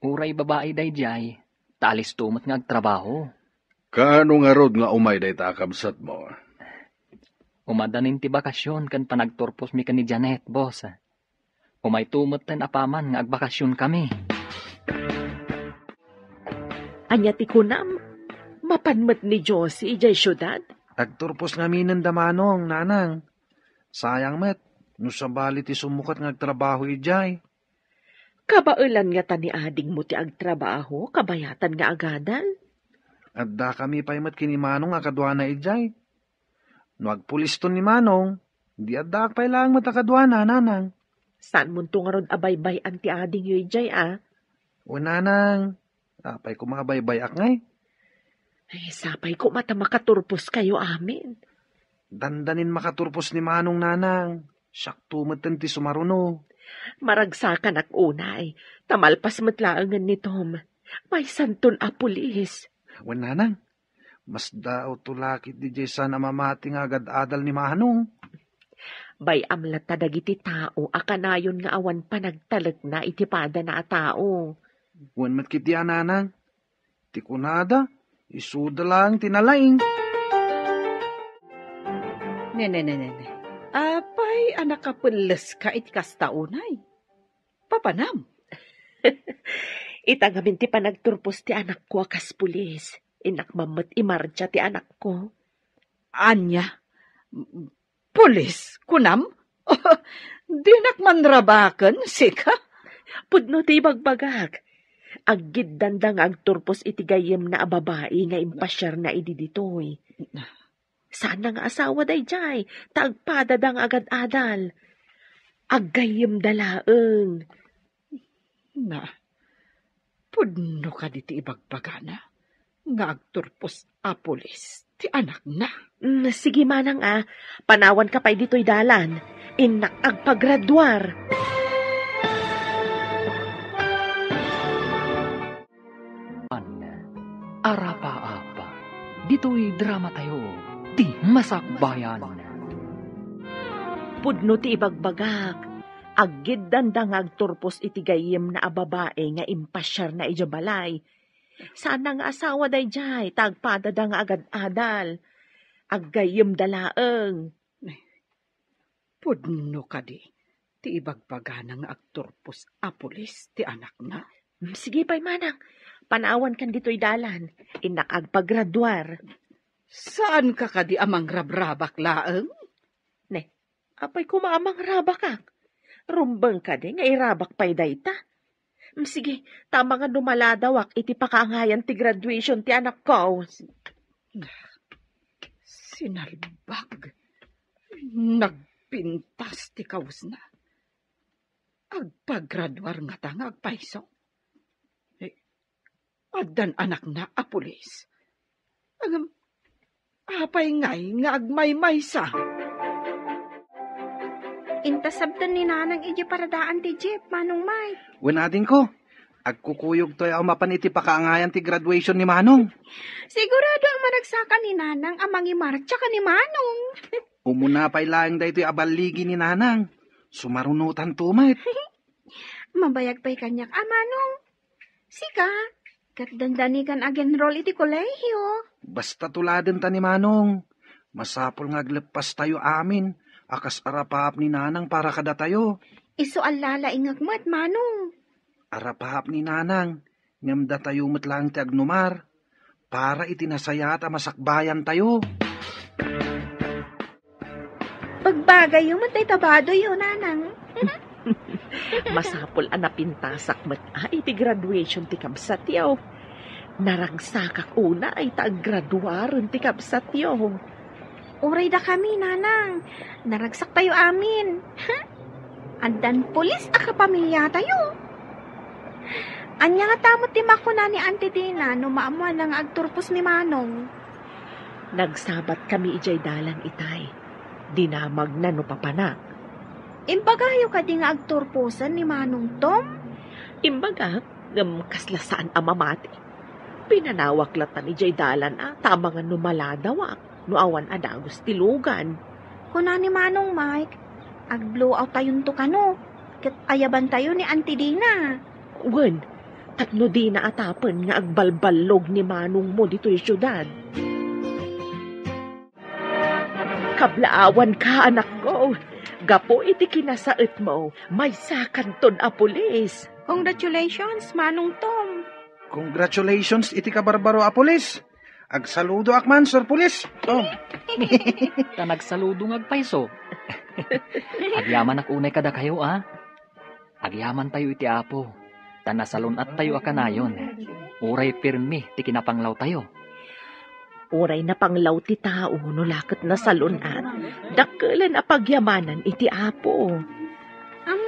Uray babai daydiay, ta alisto met nga agtrabaho. Kaano ngarud nga umay dayta a kabsatmo? Umadanin ti bakasyon ken panagturposmi ken ni Janet, boss. Umayto metten apaman nga agbakasyonkami. Ania ti kunam? Mapan met ni Josie idiay siudad? Agturpos ngaminen da Manong, Nanang. Sayang met, no sabali ti sumukat nga agtrabaho idiay. Kabaelan ngata ni adingmo ti agtrabaho, kabayatan nga agadal? Addakami pay met ken ni Manong a kaduana idiay. No agpuliston ni Manong, di addaak pay laeng met a kaduana, Nanang. Saanmonto ngarud a baybay-an ti adingyo idiay, a? Wen, Nanang, apay koma a baybay-ak ngay? Ay, sapay koma ta makaturposkayo amin. Dandanin makaturpos ni Manong, Nanang. Siakto metten ti sumaruno. Maragsakanak unay, ta malpas met laengen ni Tom. Maysanton a pulis. Wen, Nanang, masdaawto la ketdi diay saan a mamati nga agad-adal ni Manong. Bay-am latta dagiti tao a kanayon nga awan panagtalekna iti padana a tao. Wen met ketdi a, Nanang. Ti kunada, isuda laeng ti nalaing. Ne, ne, ne, ne, ne. Apay a nakapelleska iti kasta unay? Papanam? Ita ngamin ti panagturpos ti anakko a kas pulis. Innak man met imartsa ti anakko. Ania? Pulis, kunam? Dinak man rabaken, sika? Pudno ti ibagbagak. Aggiddanda nga agturpos iti gayyemna a babai nga impasiarna idi ditoy. Saanna nga asawa daydiay, ta agpadada nga agad-adal. Aggayyemda laeng. Na, pudno kadi ti ibagbagana nga agturpos a pulis ti anakna? Mm, sige manang a, panawanka pay ditoy dalan. Innak agpagraduar. An, Arapaap. Ditoy dramatayo, ti Masakbayan. Pudno ti ibagbagak, aggiddanda nga agturpos iti gayyemna a babai nga impasiarna idiay balay. Saanna nga asawa daydiay, ta agpadada nga agad-adal. Aggayyemda laeng. Pudno kadi ti ibagbagana nga agturpos a pulis ti anakna? Mm, sige pay manang, panawankan ditoy dalan. Innak agpagraduar. Saanka kadi a mangrabrabak laeng? Ne, apay koma a mangrabakak? Rumbeng kadi nga irabak pay dayta? Mm, sige, ta amangan no maladawak iti pakaangayan ti graduation ti anakko. Sinalbag. Nagpintas ti kawesna. Agpagraduar ngata nga agpayso. Eh, addan anakna a pulis. Ngem, apay ngay nga agmaymaysa? Intasabten ni Nanang idiay paradaan ti jeep, Manong Mike. Wen, adingko, agkukuyogtoy a mapan iti pakaangayan ti graduation ni Manong. Sigurado a managsaka ni Nanang a mangimartsa ken ni Manong. Umuna pay laeng daytoy a balligi ni Nanang. Sumarunotanto met. Mabayag pay kaniak a, Manong. Sika, ket dandani kan agenroll iti kolehio. Basta tuladenta ni Manong. Masapul nga agleppastayo amin a kas arapaap ni Nanang para kadatayo. Isu a lalaingek met, Manong. Arapaap ni Nanang, ngem datayo met laeng ti agnumar para iti nasayaat a masakbayantayo. Pagbagayyo met dayta badoyyo, Nanang. Masapul a napintasak met a iti graduation ti kabsatyo. Naragsakak unay ta aggraduaren ti kabsatyo. Uray dakami, Nanang. Naragsaktayo amin. Addan pulis a kapamiliatayo. Ania ngata met ti makuna ni Auntie Dina no maammoanna nga agturpos ni Manong? Nagsabatkami idiay dalan itay. Dinamagna no papanak. Imbagayo kadi nga agturposen ni Manong Tom? Imbagak, ngem kasla saan a mamati. Pinanawak latta idiay dalan a, ta amangan no maladawak, no awan a dagus ti lugan. Kuna ni Manong Mike, ag-blowout tayonto kano, ket ayabantayo ni Auntie Dina. Wen, tapno dina atapen nga agbalballog ni manongmo ditoy siudad. Kablaawanka, anakko. Gapu iti kinasaetmo, maysakanton a pulis. Congratulations, Manong Tom. Congratulations iti kabarbaro a pulis. Agsaludoak man, Sir Pulis. Oh. Ta nagsaludo nga agpayso. Agyamanak unay kadakayo, a. Agyamantayo iti Apo, ta nasalun-attayo a kanayon, uray pirmi ti kinapanglawtayo. Uray napanglaw ti tao no la ket nasalun-at, dakkelen a pagyamanan iti Apo. Am,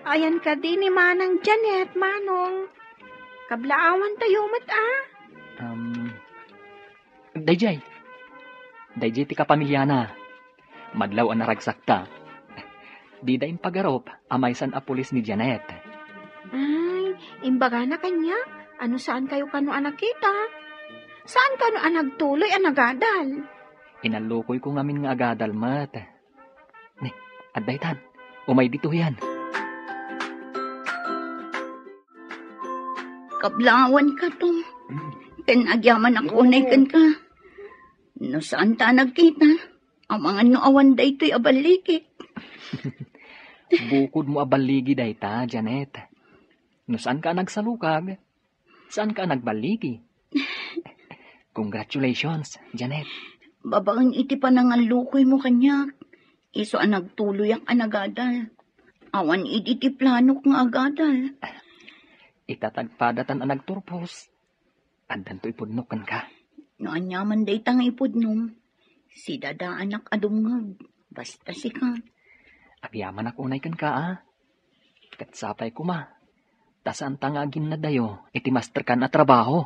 ayan kadi ni Manang Janet, Manong. Kablaawantayo met, a? Um, daydiay. Daydiay ti kapamiliana. Madlaw a naragsakta. Dida impagarup a maysan a pulis ni Janet. Ay, imbagana kaniak, a no saan kayo kano a nakita? Saan kano a nagtuloy a nagadal? Inallukoyko ngamin nga agadal met. Ni, adda itan. Umay ditoyan. Kablaawanka, Tom. Ken agyamanak unay kenka. No saanta a nagkita, amangan no awan daytoy a balligik. Bukodmo a balligi dayta, Janet. No saanka a nagsalukag, saanka a nagballigi. Congratulations, Janet. Babaen iti panangallukoymo kaniak, isu a nagtuloyak a nagadal. Awan idi ti planok nga agadal. Ita ta agpadatan a nagturpos, addanto ipudnok kenka. No aniaman dayta nga ipudnom, sidadaanak a dumngeg, basta sika. Agyamanak unay kenka, a. Ket sapay koma, ta saanta nga aginnadayo iti masterkan a trabaho.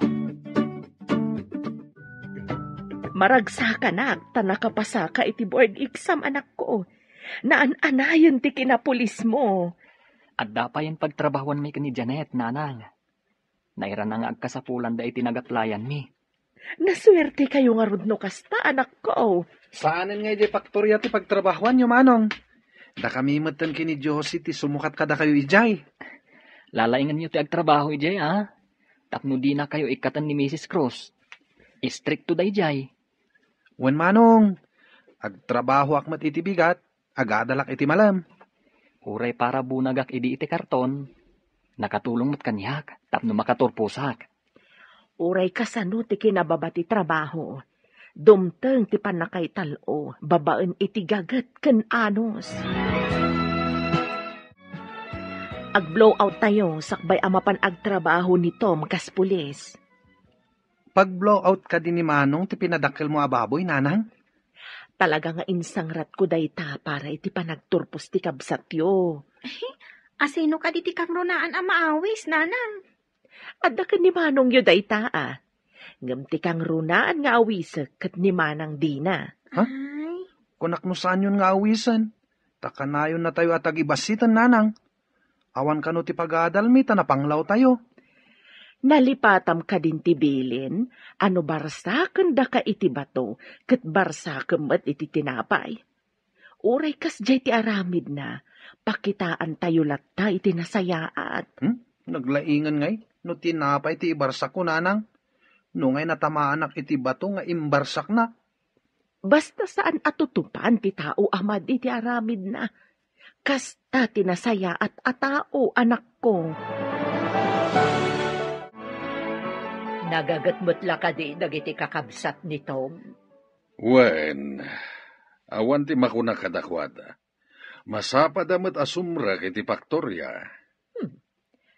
Maragsakanak ta nakapasaka iti board exam, anakko. Naan-anayen ti kinapulismo. Adda payen pagtrabahuanmi ken ni Janet, nanang. Nairana nga agkasapulanda iti nag-applyanmi. Nasuertekayo ngarud no kasta, anakko. Saanen nga idiay paktoria ti pagtrabahuanyo, manong. Dakami metten ken ni Josie ti sumukat kadakayo idiay. Lalaingenyo ti agtrabaho idiay, a. Tapno dinakayo ikkaten ni Misis Cruz. Istrikto daydiay. Wen, manong. Agtrabahoak met iti bigat, agadalak iti malem. Uray para bunagak idi iti karton, nakatulong met kaniak tapno makaturposak. Uray kasano ti kinababa ti trabaho, dumteng ti pannakaital-o babaen iti gaget ken anus. Ag-blowout tayo sakbay a mapan agtrabaho ni Tom kas pulis. Pag-blowout kadi ni Manong ti pinadakkelmo a baboy, nanang? Talaga nga insangratko dayta para iti panagturpos ti kabsatyo. Asino kadi ti kangrunaan a maawis, nanang? Adda ken ni Manongyo dayta, a. Ngem ti kangrunaan nga awisek ket ni Manang Dina. Ha? Ay. Kunak no saanyon nga awisen. Ta kanayonnatayo a tagibassiten, nanang. Awan kano ti pagadalmi ta napanglawtayo. Nalipatam kadin ti bilin a no barsakendaka iti bato, ket barsakem met iti tinapay. Uray kasdiay ti aramidna, pakitaantayo latta iti nasayaat. Hmm? Naglaingan ngay no tinapay ti ibarsakko, nanang. No ngay natamaanak iti bato nga imbarsakna. Basta saan a tutupan ti tao a madi ti aramidna. Kasta ti nasayaat a tao, anakko. Nagaget met la kadi dagiti kakabsat ni Tom? Wen, awan ti makuna kadakuada. Masapada met a sumrek iti paktoria. Hmm.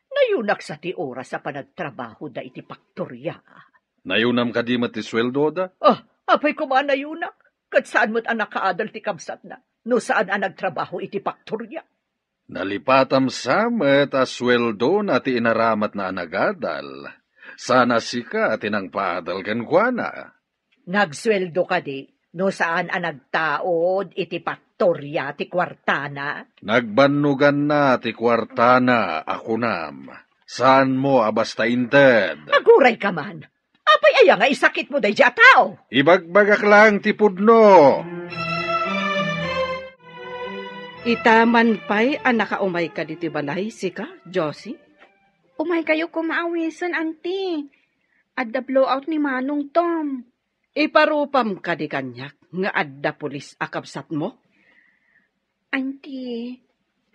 Nayunak sa ti oras a panagtrabahoda iti paktoria. Nayunam kadi met ti sueldoda? Ah, apay koma a nayunak? Ket saan met a nakaadal ti kabsatna no saan a nagtrabaho iti paktoria. Nalipatam sa met a sueldona ti inaramatna a nagadal. Sana sika ti nangpaadal kenkuana. Nagsueldo kadi no saan a nagtaud iti paktoria? Istorya ti kuartana? Nagbannoganna ti kuartana a kunam. Saanmo a basta inted? Aguray ka man. Apay aya nga isakitmo daydi a tao? Ibagbagak laeng ti pudno. Ita man pay a nakaumayka ditoy balay, sika, Josie? Umaykayo koma awisen, Auntie. Adda blowout ni Manong Tom. Iparupam kadi kaniak nga adda pulis a kabsatmo? Auntie,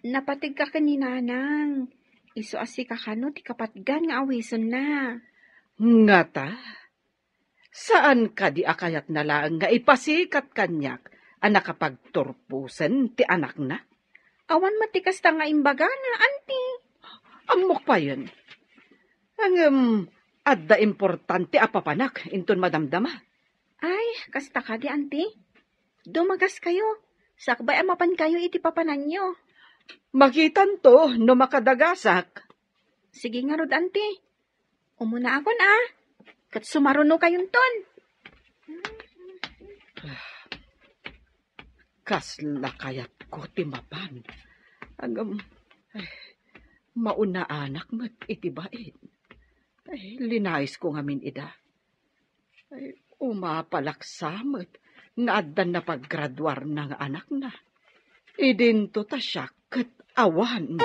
napategka ken ni Nanang. Isu a sika kano ti kapatgan nga awisenna. Ngata, saan kadi a kayatna laeng nga ipasikat kaniak a nakapagturposen ti anakna? Awan met ti kasta nga imbagana, Auntie. Ammok payen. Ngem adda importante a papanak inton madamdama. Ay, kasta kadi, Auntie? Dumagaskayo. Sakbay a mapankayo iti papananyo. Makitanto no makadagasak. Sige ngarud, Auntie. Umunaakon, a. Ket sumarunokayonton. Kasla kayatko ti mapan. Ngem, ay, maunaanak met iti bain. Ay, linaisko ngamin ida. Ay, umapalak sa met nga addan napaggraduarna nga anakna. Idinto ta siak ket awan.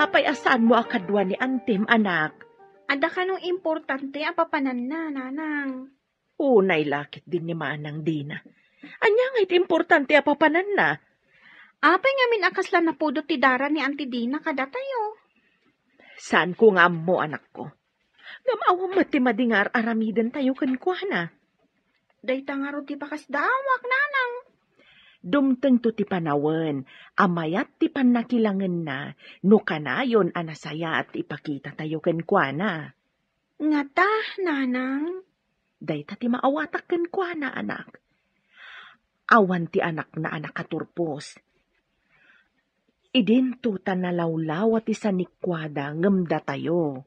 Apay a saanmo a kadua ni Antim, anak? Adda kano importante a papananna, Nanang. Unay la ketdin ni Manang Dina. Ania ngay ti importante a papananna? Apay ngamin a kasla napudot ti dara ni Auntie Dina kadatayo? Saanko nga ammo, anakko. Ngem awan met ti madi nga ar-aramidentayo kenkuana. Dayta ngarud ti pakasdaawak, Nanang. Dumtengto ti panawen a mayat ti pannakilangenna no kanayon a nasayaat ti ipakitatayo kenkuana. Ngata, Nanang? Dayta ti maawatak kenkuana, anak. Awan ti anakna a nakaturpos. Idinto ta nalawlawa ti sanikuada ngem datayo.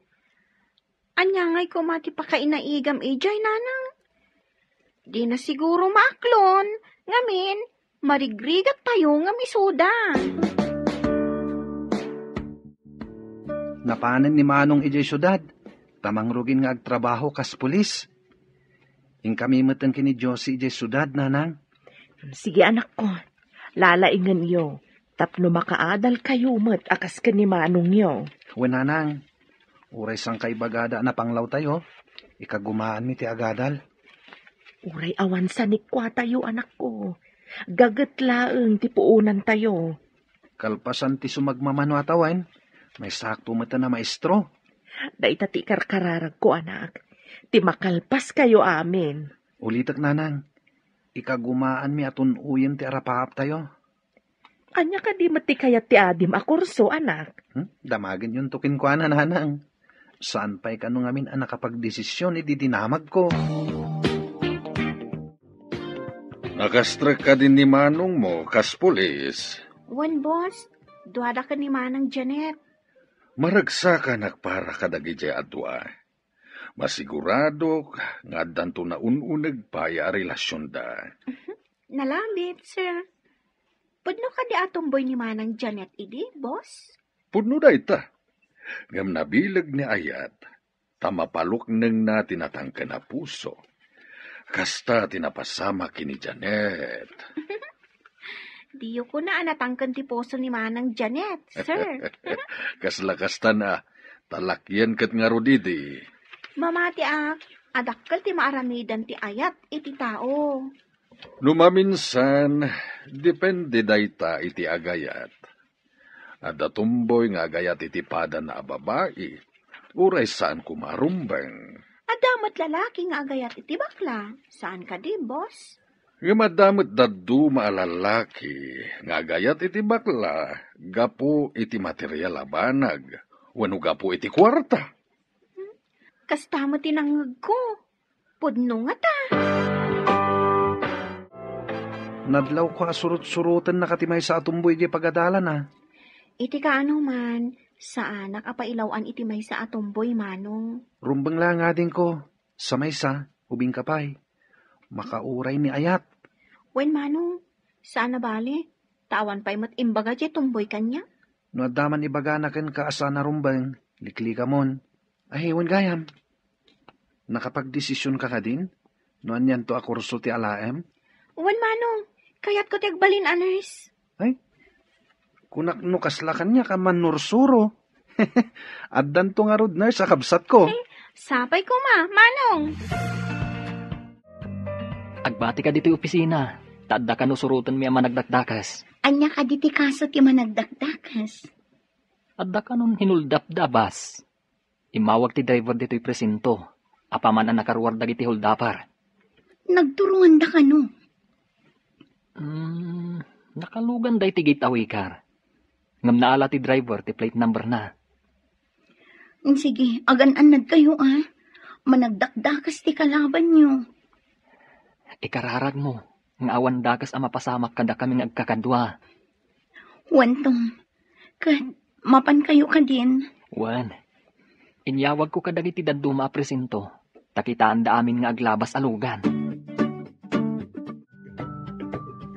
Ania ngay koma ti pakainaigam idiay, Nanang? Dina siguro maaklon, ngamin, marigrigat tayo ngem isuda. Napanen ni Manong idiay siudad, ta mangrugin nga agtrabaho kas pulis. Inkami met ken ni Josie idiay siudad, Nanang. Sige, anakko. Lalaingenyo tapno makaadalkayo met a kas ken ni manongyo. Wen, Nanang, uray sangkaibagada a napanglawtayo, ikagumaanmi ti agadal. Uray awan sanikuatayo, anakko. Gaget laeng ti puonantayo. Kalpasan ti sumagmamano a tawen, maysakto met a maestro. Dayta ti ikarkararagko, anak. Ti makalpaskayo amin. Ulitek, Nanang. Ikagumaanmi a tun-oyen ti arapaaptayo. Ania kadi met ti kayat ti adim a kurso, anak? Hmm? Damagenyonto kenkuana, Nanang. Saan pay kano ngamin a nakapagdesisyon idi dinamagko. Nakastrek kadi ni manongmo kas pulis? Wen, boss. Duada ken ni Manang Janet. Maragsakanak para kadagidiay a dua. Masiguradok nga addanto naun-uneg pay a relasionda. Nalabit, sir. Pudno kadi a tumboy ni Manang Janet idi, boss? Pudno dayta. Ngem nabileg ni Ayat, ta mapaluknengna ti natangken a puso. Kasta ti napasamak ken ni Janet. Diyo kuna a natangken ti puso ni Manang Janet, sir. Kasla kasta na, talakian ket ngarud idi. Mamatiak, a dakkel ti maaramidan ti ayat iti tao. No maminsan, depende dayta iti agayat. Adda tumboy nga agayat iti padana a babai, uray saan koma a rumbeng. Adda met lalaki nga agayat iti bakla, saan kadi, boss? Ngem adda met dadduma a lalaki nga agayat iti bakla gapu iti material a banag wenno gapu iti kuarta. Kasta met ti nangngegko. Pudno ngata. Nadlawko a surot-surotennak ti maysa a tumboy idiay pagadalana. Iti kaano man, saanak a pailaw-an iti maysa a tumboy, Manong. Rumbeng la nga adingko, sa maysa, ubingka pay. Makauray ni ayat. Wen, Manong, saan a bale, ta awan pay met imbaga diay tumboy kaniak. No adda man ibagana kenka a saan a rumbeng, liklikamon. Ay, wen gayam, nakapagdesisionka kadin? No anianto a kurso ti alaem? Wen, Manong, kayatko ti agbalin a nurse. Ay, kunak no kasla kaniak a mannursuro. Addanto ngarud nurse a kabsatko. Eh, sapay koma, Manong. Agbati ka ditoy opisina, ta adda kano surotenmi a managdakdakes. Ania kadi ti kaso ti managdakdakes? Adda kanon hinuldapda a bus. Immawag ti driver ditoy presinto, apaman a nakaruar dagiti holdaper. Nagturonganda kano? Hmm, nakalugan dayta gate a wikar. Ngem naala ti driver ti plate number na. Sige, agan-annad kayo, ah. Managdakdakes ti kalabanyo. Ikararagmo nga awan dakes a mapasamak kadakami nga agkakadua. Wen, Tom, ket mapan kayo kadin? Wen, inyawagko kadagiti dadduma a presinto, ta kitaanda amin nga aglabas a lugan.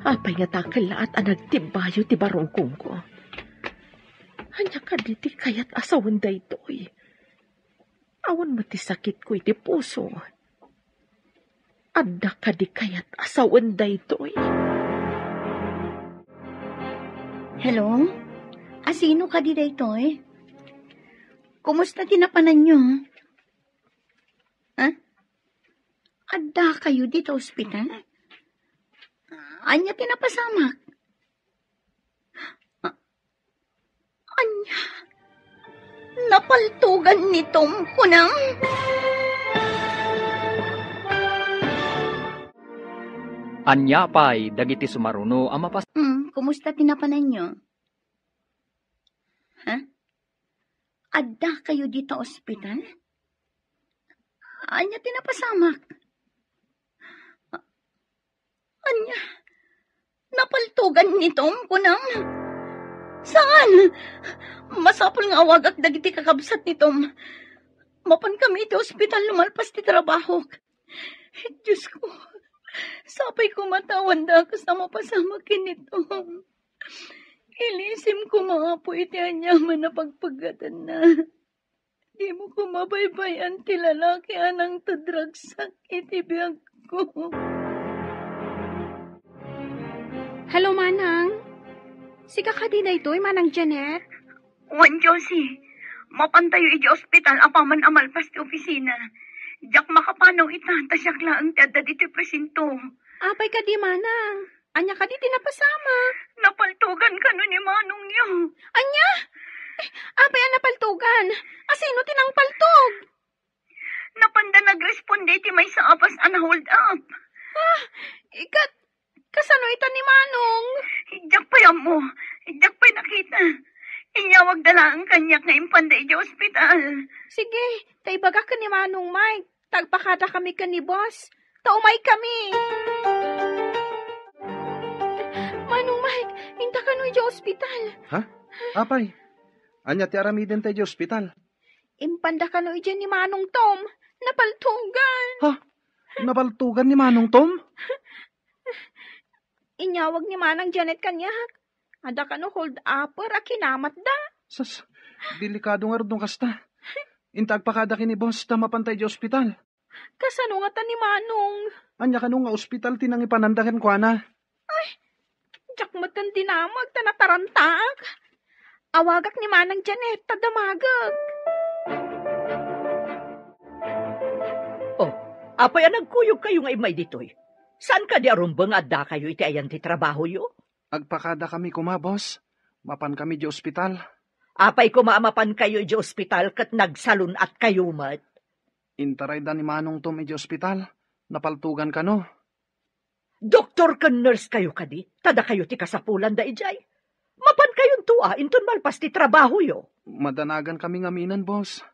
Apay nga dakkellaat a nagtimbayo ti barukongko? Ania kadi ti kayat a sawen daytoy? Awan met ti sakitko iti puso. Adda kadi kayat a sawen daytoy? Hello? Asino kadi daytoy? Kumusta ti napananyo? Ha? Adda kayo dita ospital? Ania ti napasamak? A-, ania? Napaltugan ni Tom, kunam? Ania pay dagiti sumaruno a mapas- Hmm, kumusta ti napananyo? Ha? Adda kayo dita ospital? Ania ti napasamak? A-, ania? Napaltugan ni Tom, kunam? Saan? Masapul nga awagak dagiti kakabsat ni Tom. Mapan kami iti ospital no malpas ti trabahok. Diyos ko, sapay koma ta awan dakes a mapasamak ken ni Tom. Ilisim koma, Apo, iti aniaman a pagpeggatanna. Dimo koma baybay-an ti lalaki a nangted ragsak iti biagko. Hello, Manang. Sika kadi daytoy, Manang Janet? Wen, Josie. Mapantayo idiay ospital apaman a malpas ti opisina. Diak makapanaw ita, ta siak laeng ti adda ditoy presinto. Apay kadi, Manang? Ania kadi ti napasamak? Napaltugan kano ni manongyo. Ania? Eh, apay a napaltugan? Asino ti nangpaltog? Napanda nagresponde iti maysa a bus a na-hold up. Ah, ikat, kasano ita ni Manong? Diak pay ammo. Diak pay nakita. Inyawagda laeng kaniak nga impanda idiay ospital. Sige, ta ibagak ken ni Manong Mike. Ta agpakadakami ken ni boss. Ta umaykami. Manong Mike, inta kano idiay ospital? Ha? Apay, ania ti aramidenta idiay ospital? Impanda kano idiay ni Manong Tom. Napaltugan. Ha? Napaltugan ni Manong Tom? Inyawag ni Manang Janet kaniak. Adda kano hold-upper a kinamatda. Sus, delikado ngarud no kasta. Inta agpakada ken ni boss ta mapanta idiay ospital. Kasano ngata ni Manong? Ania kano nga ospital ti nangipananda kenkuana? Ay, diak met ken dinamag ta natarantaak. Awagak ni Manang Janet ta damagek. Oh, apay a nagkuyogkayo nga immay ditoy? Saan kadi a rumbeng nga addakayo iti ayan ti trabahoyo? Agpakadakami koma, boss. Mapankami idiay ospital. Apay koma a mapankayo idiay ospital ket nagsalun-atkayo met? Intarayda ni Manong Tom idiay ospital. Napaltugan kano. Doktor ken nurse kayo kadi? Ta dakayo ti kasapulanda idiay. Mapankayonto a inton malpas ti trabahoyo. Madanagan kami ngamin, boss.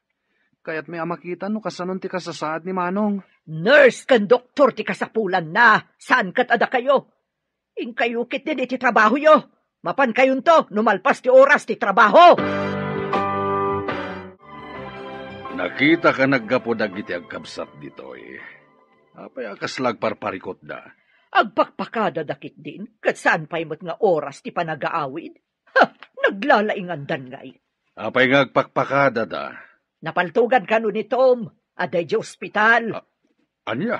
Kayatmi a makita no kasanon ti kasasaad ni Manong. Nurse ken doktor ti kasapulanna, saan ket a dakayo. Inkayo ketdin iti trabahoyo. Mapankayonto no malpas ti oras ti trabaho. Nakitak a naggapu dagiti agkabsat ditoy. Apay a kasla agparparikutda? Agpakpakadada ketdin, ket saan pay met nga oras ti panagaawid. Ha! Naglalaingandan ngay. Apay nga agpakpakadada? Napaltugan kano ni Tom, adda idiay ospital. Ah, ania?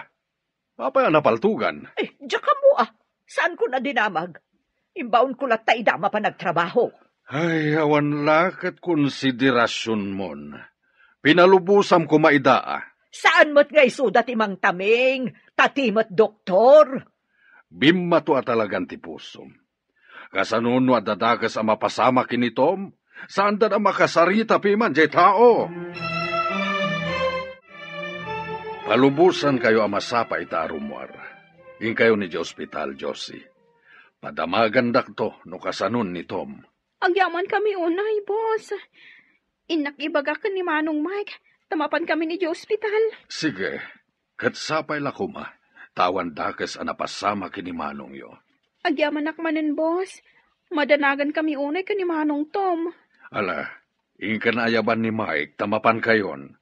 Apay a napaltugan? Eh, diak ammo, ah. Saanko a dinamag? Imbaonko latta ida mapan agtrabaho. Ay, awan la ket konsiderasionmon. Pinalubosam koma ida, ah. Saan met nga isuda ti Mang Taming, ta ti met doktor? Bimmato a talagan ti pusom. Kasano no adda dakes a mapasamak ken ni Tom? Saanda a makasarita piman diay tao. Palubosankayo a masapa ita a rummuar. Inkayon idiay ospital, Josie. Padamagandakto no kasanon ni Tom. Agyamankami unay, boss. Innak ibagak ken ni Manong Mike, ta mapankami idiay ospital. Sige, ket sapay la koma, ta awan dakes a napasamak ken ni manongyo. Agyamanak manen, boss. Madanagankami unay ken ni Manong Tom. Ala, inka ayaban ni Mike, ta mapankayon.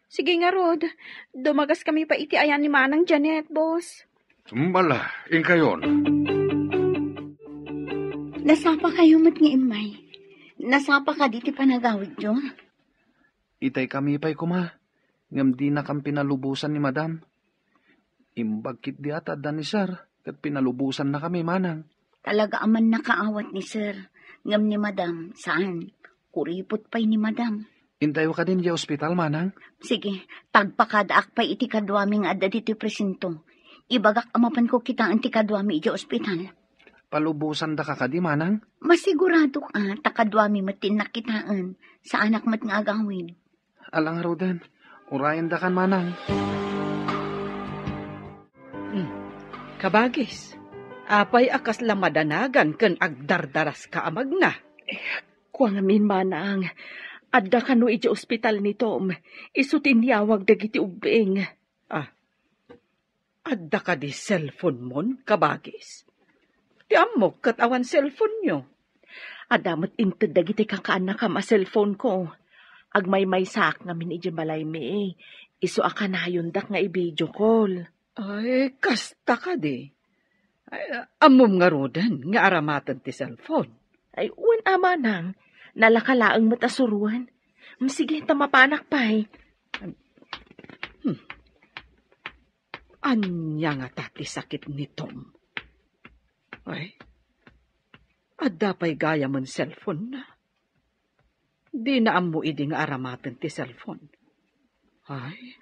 Sige ngarud, dumagaskami pay iti ayan ni Manang Janet, boss. Ala, inkayon. Nasapakayo met nga immay. Nasapa kadi ti panagawidyo? Itay kami pay koma, ngem dinakam pinalubosan ni Madam. Imbag ketdi a ta adda ni Sir, ket pinalubosannakami, Manang. Talaga a mannakaawat ni Sir, ngem ni Madam, saan. Kuripot pay ni Madam. Intayo kadi idiay ospital, Manang? Sige, ta agpakadaak pay iti kaduami nga adda ditoy presinto. Ibagak a mapanko kitaen ti kaduami idiay ospital. Palubosandaka kadi, Manang? Masiguradok a ta kaduami met ti innak kitaen. Saanak met nga agawid. Ala ngaruden, urayendakan, Manang. Hmm. Kabagis, apay a kasla madanagan ken agdardaraska a magna? Eh, kua ngamin, Manang, adda kano idiay ospital ni Tom, isu ti inyawag dagiti ubbing. Ah, adda kadi cellphone-mon, kabagis? Ti ammok ket awan cellphone-yo. Adda met inted dagiti kakaannakam a cellphone-ko. Agmaymaysaak ngamin idiay balaymi. Isu a kanayondak nga i-video call. Ay, kasta kadi. Ay, ammom ngaruden nga aramaten ti cellphone? Ay, wen a, Manang. Nalaka laeng met a suroen. Mm, sige, ta mapanak pay. Hmm. Ania ngata ti sakit ni Tom? Ay, adda pay gayamen cellphone-na. Dina ammo idi nga aramaten ti cellphone. Ay,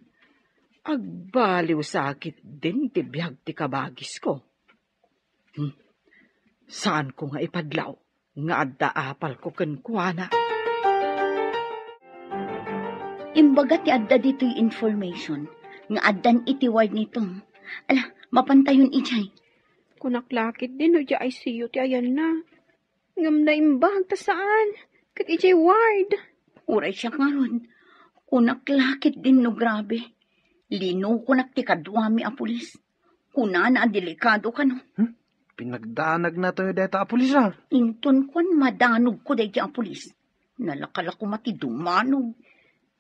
agbaliw sa ketdin ti biag ti kabagisko. Hmm. Saanko nga ipadlaw nga adda apalko kenkuana. Imbaga ti adda ditoy information nga addan iti ward ni Tom. Ala, mapantayon idiay. Kunak la ketdin no idiay I C U ti ayanna. Ngem naimbag ta saan, ket idiay ward. Uray siak ngarud, kunak la ketdin no grabe. Linukonak ti kaduami a pulis. Kunana a delikado kano. Hmm? Pinagdanagna tayo dayta a pulis, a? Inton kuan, madanogko daydi a pulis. Nalaka la koma ti dumanog.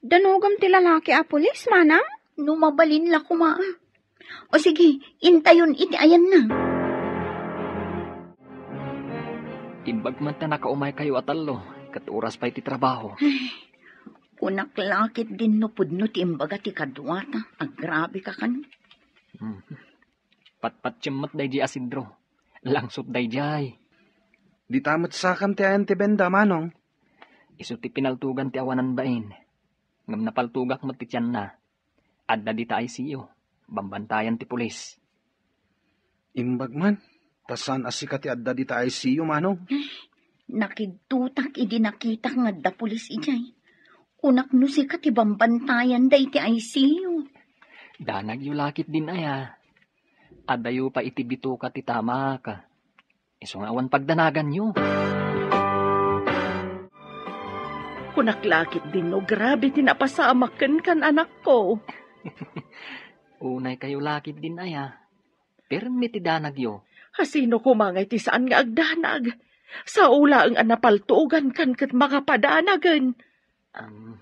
Danogam ti lalaki a pulis, Manang? No mabalin la koma, a. O sige, intayon iti ayanna. Imbag man ta nakaumaykayo a tallo, ket oras pay ti trabaho. Ay, kunak la ketdin no pudno ti imbaga ti kaduata, agrabe ka kano. Hmm. Patpatiem met daydi a sidro. Langsot daydiay. Dita met sakam ti ayan ti benda, Manong. Isu ti pinaltugan ti awanan bain. Ngem napaltugak met ti tianna. Adda dita I C U. Bambantayan ti pulis. Imbag man, ta saan a sika ti adda dita I C U, Manong? Nakigtutak idi nakitak nga adda pulis idiay. Kunak no sika ti bambantayan daydi I C U. Danagyo la ketdin aya. Addayo pay iti bitoka ti tamak. Isu nga awan pagdanaganyo. Kunak la ketdin no grabe ti napasamak kenka, anakko. Unaykayo la ketdin aya. Pirmi ti danagyo. Asino koma ngay ti saan nga agdanag? Sao laeng a napaltugankan ket makapadanagen. Am,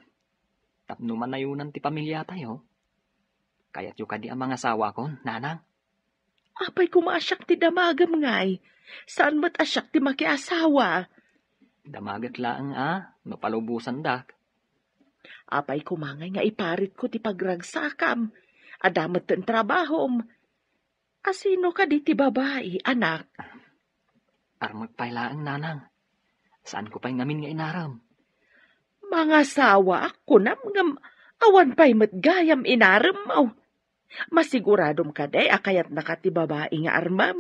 tapno manayonan ti pamiliatayo, kayatyo kadi a mangasawakon, Nanang? Apay koma a siak ti damagem ngay? Saan met a siak ti makiasawa? Damagek laeng a, no palubosandak. Apay koma ngay nga iparitko ti pagragsakam? Adda metten trabahom. Asino kadi ti babai, anak? Armek pay laeng, nanang. Saanko pay ngamin nga inarem. Mangasawaak, kunam, ngem awan pay met gayam inaremmo. Masiguradom kadi a kayatnaka ti babai nga armem?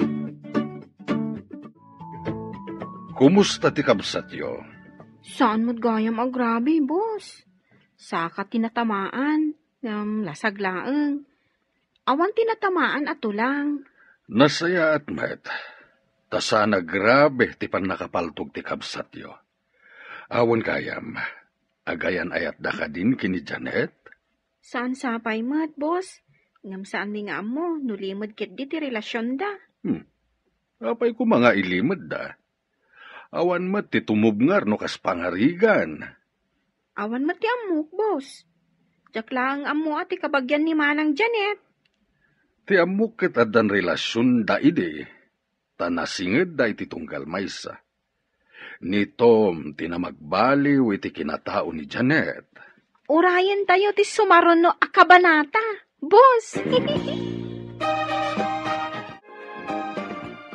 Kumusta ti kabsatyo? Saan met gayam agrabe, boss. Saka ti natamaan, ngem lasag laeng. Awan ti natamaan a tulang. Nasayaat met, ta saan a grabe ti pannakapaltog ti kabsatyo. Awan gayam, agayan-ayatda kadin ken ni Janet? Saan sapay met, boss. Ngem saanmi nga ammo no limed ketdi ti relasionda. Hmm. Apay koma nga ilimedda? Awan met ti tumubngar no kas pangarigan. Awan met ti ammok, boss. Diak laeng ammo a ti kabagian ni Manang Janet. Ti ammok ket addan relasionda idi, ta nasingedda iti tunggal maysa. Ni Tom ti namagbaliw iti kinatao ni Janet. Urayentayo ti sumaruno a kabanata, boss.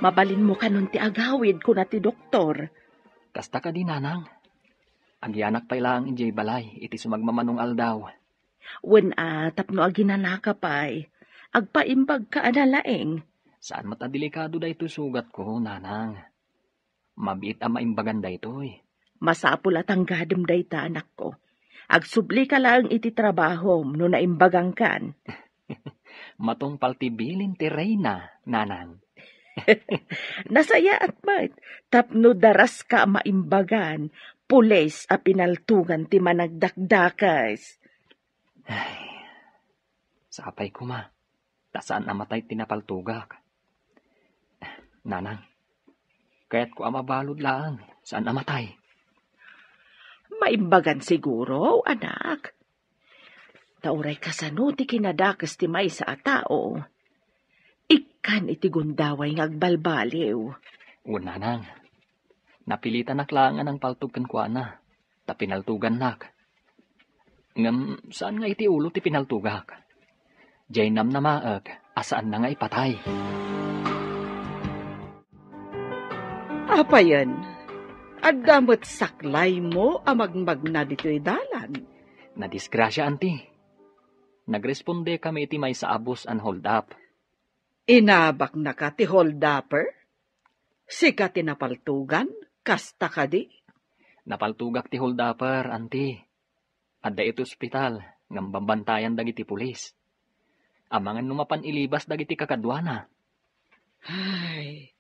Mabalinmo kanon ti agawid, kuna ti doktor. Kasta kadi, nanang. Agyanak pay laeng idiay balay iti sumagmamano nga aldaw. Wen a, tapno aginanaka pay, agpaimbagka a nalaing. Saan met a delikado daytoy sugatko, nanang. Mabiit a maimbagan daytoy. Masapul a tanggadem dayta, anakko. Agsublika laeng iti trabahom no naimbagangkan. Matungpal ti bilin ti reyna, nanang. Nasayaat met, tapno daraska a maimbagan, pulis a pinaltugan ti managdakdakes. Ay, sapay koma, ta saan a matay ti napaltugak. Nanang, kayatko a mabalud laeng, saan a matay. Maimbagan siguro, anak. Ta uray kasano ti kinadakes ti maysa a tao, ikkan iti gundaway nga agbalbaliw. Wen, nanang, napilitanak laeng a nangpaltog kenkuana, ta pinaltugannak. Ngem saan nga iti ulo ti pinaltugak. Diay namnamaek a saanna nga ipatay. Apayen, adda met saklaymo a magmagna ditoy dalan. Nadisgrasia, anti. Nagrespondekami iti maysa a bus a hold up. Inabaknaka ti hold upper? Sika ti napaltugan, kasta kadi? Napaltugak ti hold upper, anti. Adda iti ospital, ngem bambantayan dagiti pulis. Amangan no mapan ilibas dagiti kakaduana. Ay,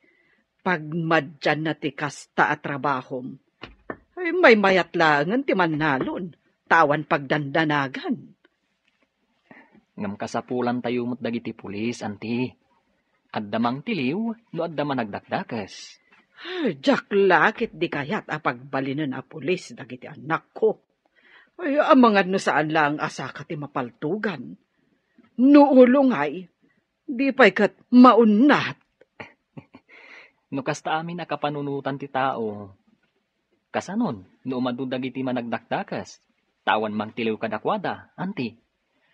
pagmadianna ti kasta a trabahom. Ay, maymayat laengen ti mannalon, ta awan pagdandanagan. Ngem kasapulantayo met dagiti pulis, anti. Adda mangtiliw no adda managdakdakes. Ay, diak la ket di kayat a pagbalinen a pulis dagiti annakko. Ay, amangan no saan laeng a saka ti mapaltugan. No ulo ngay, di pay ket maunnat. No kasta amin a kapanunotan ti tao, kasanon no umadu dagiti managdakdakes, ta awan mangtiliw kadakuada, anti?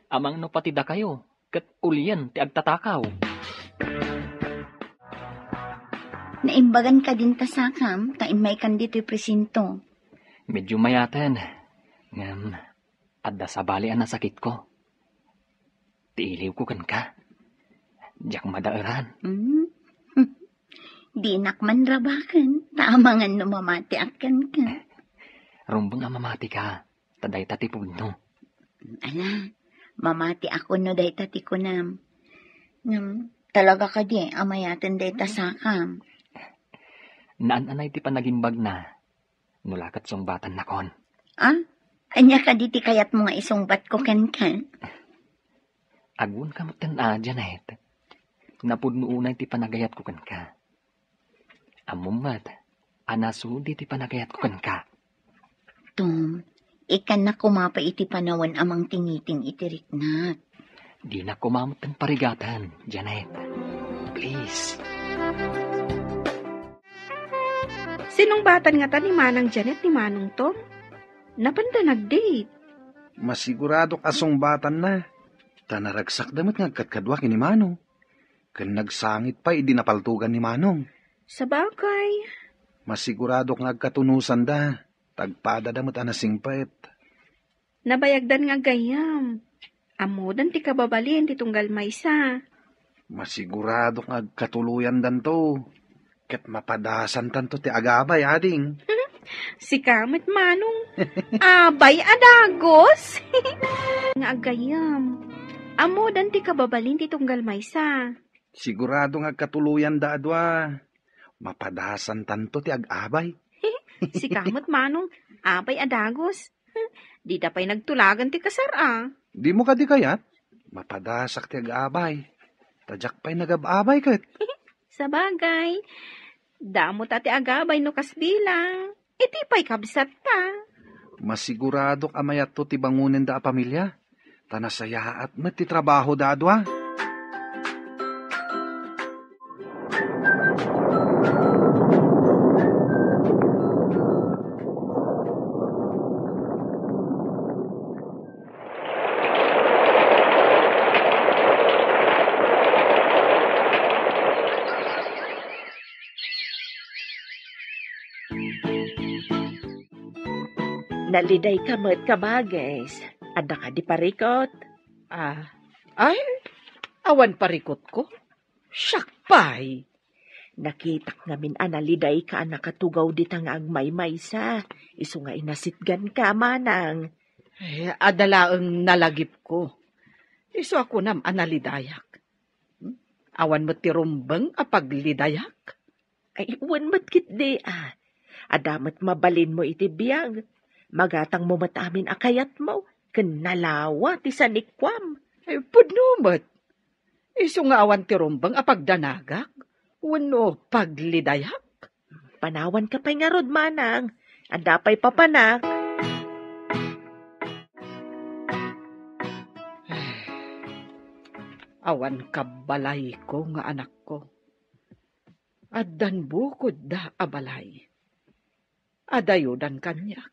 Amangan no pati dakayo ket ulien ti agtatakaw. Naimbagan kadin ta sakam ta immaykan ditoy presinto. Medyo mayaten, ngem adda sabali a nasakitko. Ti iliwko kenka. Diak madaeran. Mm. Dinak man rabaken, ta amangan no mamatiak kenka. Rumbeng a mamatika, ta dayta ti pudno. Ala, mamatiak no dayta ti kunam. Ngem, talaga kadi a mayaten dayta sakam? Naan-anay ti panagimbagna, no la ket sungbatannakon. Ah? Ania kadi ti kayatmo nga isungbatko kenka? Agwanka metten a, Janet. Napudno unay ti panagayatko kenka. Ammom met a nasudi ti panagayatko kenka. Tom, ikkannak koma pay iti panawen a mangtingiting iti riknak. Dinak koma metten parigaten, Janet. Please. Sinungbatan ngata ni Manang Janet ni Manong Tom? Napanda nag-date? Masiguradok a sungbatanna. Ta naragsakda met nga agkadkadua ken ni Manong. Ken nagsangit pay idi napaltogan ni Manong. Sabagay. Masiguradok nga agkatunusanda. Tagpadada met a nasingpet. Nabayagdan nga gayyem. Ammodan ti kababalin ti tunggal maysa. Masiguradok nga agkatuloyandanto. Ket mapadasantanto ti agabay, ading. Sika met, Manong. Abay a dagus. Nga agayyem. Ammodan ti kababalin ti tunggal maysa. Sigurado nga agkatuloyanda a dua. Mapadasantanto ti ag-abay. Sika met, Manong. Abay a dagus. Dida pay nagtulagan ti kasar a. Dimo kadi kayat? Mapadasak ti ag-abay. Ta diak pay nagab-abay ket. Sabagay. Damo ta ti agabay no kasdi la. Iti pay kabsatta. Masiguradok a mayatto ti bangonenda a pamilia. Ta nasayaat met ti trabahoda a dua. Nalidayka met, kabagis. Adda kadi parikut? Ah, ay, awan parikutko. Siak pay. Nakitak ngamin a nalidayka a nakatugaw dita nga agmaymaysa. Isu nga inasitganka, manang. Eh, adda laeng nalagipko. Isu a kunam a nalidayak. Hmm? Awan met ti rumbeng a paglidayak? Ay, wen met ketdi, a. Adda met mabalinmo iti biag. Magatangmo met amin a kayatmo, ken nalawa ti sanikuam. Ay, pudno met. Isu nga awan ti rumbeng a pagdanagak, wenno paglidayak? Panawanka pay ngarud, manang. Adda pay papanak. Awan kabbalayko nga anakko. Addan bukodda a balay. Adayodan kaniak.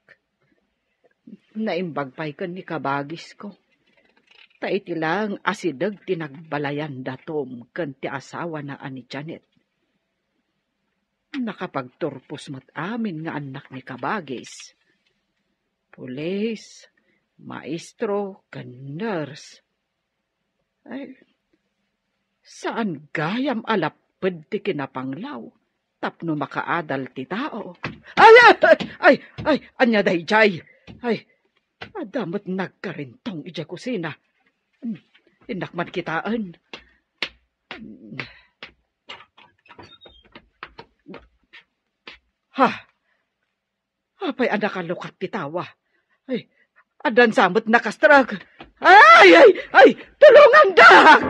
Naimbag pay ken ni kabagisko. Ta iti laeng asideg ti nagbalayanda Tom ken ti asawana a ni Janet. Nakapagturpos met amin nga annak ni kabagis. Pulis, maestro, ken nurse. Ay, saan gayam a lapped ti kinapanglaw tapno makaadal ti tao. Ay, ay, ay, ay, ay, ania daydiay? Ay, adda met nagkarintong idiay kusina. Innak man kitaen. Ha? Apay a nakalukat ti tawa? Ay, addan sa met nakastrek. Ay, ay, ay, tulongandak!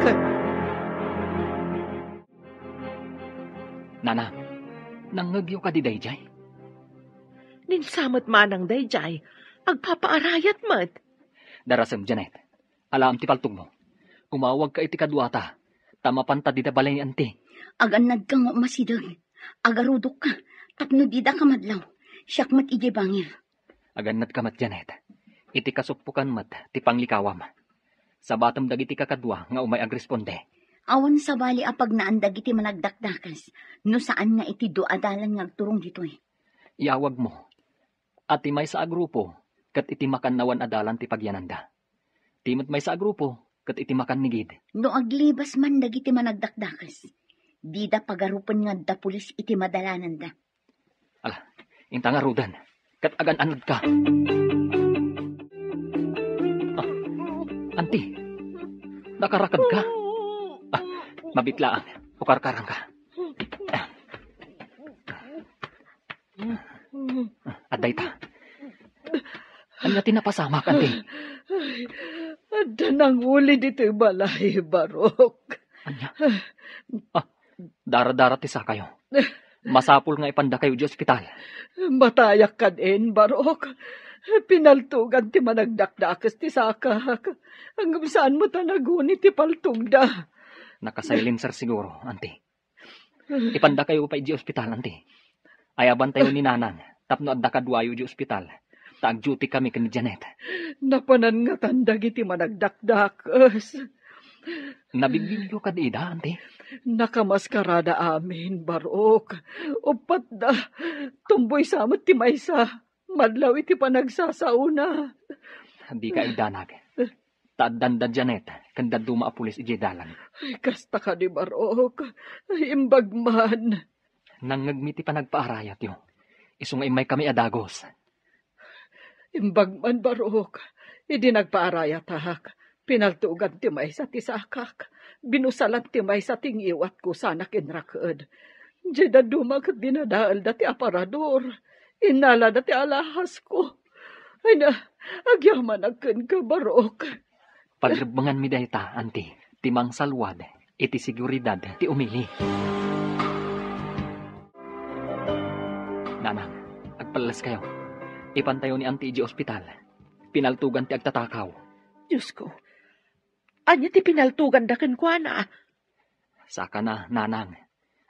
Nana, nangngegyo kadi daydiay? Ninsa met manang daydiay, agpapaarayat met. Darasem, Janet. Alaem ti paltogmo. Umawagka iti kaduata, ta mapanta dida balay ni Auntie. Agannadka nga umasideg. Agarudokka, tapno didaka madlaw. Siak met idiay bangir. Agannadka met, Janet. Iti kasuppokan met ti panglikawam. Sabatem dagiti kakadua nga umay agresponde. Awan sabali a pagnaan dagiti managdakdakes, no saan nga iti dua a dalan nga agturong ditoy. Iawagmo. A ti maysa a grupo, ket iti makannawan a dalan ti pagyananda. Ti met maysa a grupo, ket iti makannigid. No aglibas man dagiti managdakdakes, dida pagarupen nga adda pulis iti madalananda. Ala, inta ngaruden, ket agan-anadka. Ah, Auntie, nakarakedka? Ah, mabitlaan, ukarkarangka. Adda ita. Ania ti napasamak, Auntie? Ay, adda nanguli ditoy balay, Barok. Ania? Ah, dara-dara ti sakayo. Masapul nga ipandakayo idiay ospital. Matayak kad-en, Barok. Pinaltogan ti managdakdakes ti sakak. Ngem saan met a naguni ti paltogda. Nakasilencer siguro, Auntie. Ipandakayo pay idiay ospital, anti. Ayabantayo ni Nanang tapno adda kaduayo idiay ospital, ta agdutikami ken ni Janet. Napanan ngatan dagiti managdakdakes. Nabigbigyo kadi ida, anti? Nakamaskarada amin, Barok. Uppatda, tumboy sa met ti maysa. Madlaw iti panagsasaona. Dika agdanag. Ta addanda Janet ken dadduma a pulis idiay dalan. Ay, kasta kadi, Barok. Ay, imbag man. Nangngegmi ti panagpaarayatyo. Isu nga immaykami a dagus. Imbag man, Barok. Idi nagpaarayatak, pinaltugan ti maysa ti sakak. Binusalan ti maysa ti ngiwatko sana kinraked. Diay dadduma ket dinadaelda ti aparador. Innalada ti alhasko. Ay na, agyamanak kenka, Barok. Pagrebbenganmi dayta, anti, ti mangsalwad iti seguridad ti umili. Nanang, agpalleskayo. Ipantayo ni anti idiay ospital. Pinaltugan ti agtatakaw. Diosko, ania ti pinaltuganda kenkuana? Sakana, Nanang.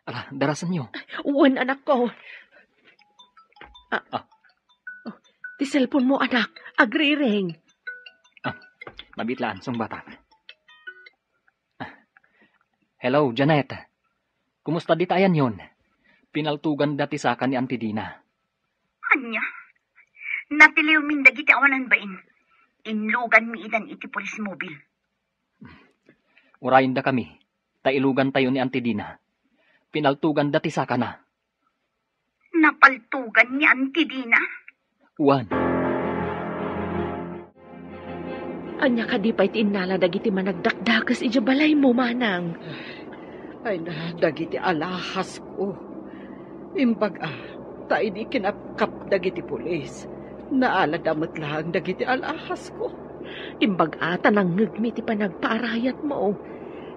Ala, darasenyo. Wen, anakko. Ah. Ah. Oh, ti cellphone mo, anak. Agriring. Ah, mabiit la, sungbatak. Ah. Hello, Janet. Kumusta dita ayanyon? Pinaltuganda ti saka ni Auntie Dina. Ania? Natiliwmin dagiti awanan bain. Inluganmi idan iti police mobile. Urayendakami, ta ilugantayo ni Auntie Dina. Pinaltuganda ti sakana. Napaltugan ni Auntie Dina? Wen. Ania kadi pay ti innala dagiti managdakdakes idiay balaymo, manang? Ay na, dagiti alhasko. Imbag a, ta idi kinapkap dagiti pulis, naalada met laeng dagiti alhasko. Imbag a, ta nangngegmi ti panagpaarayatmo.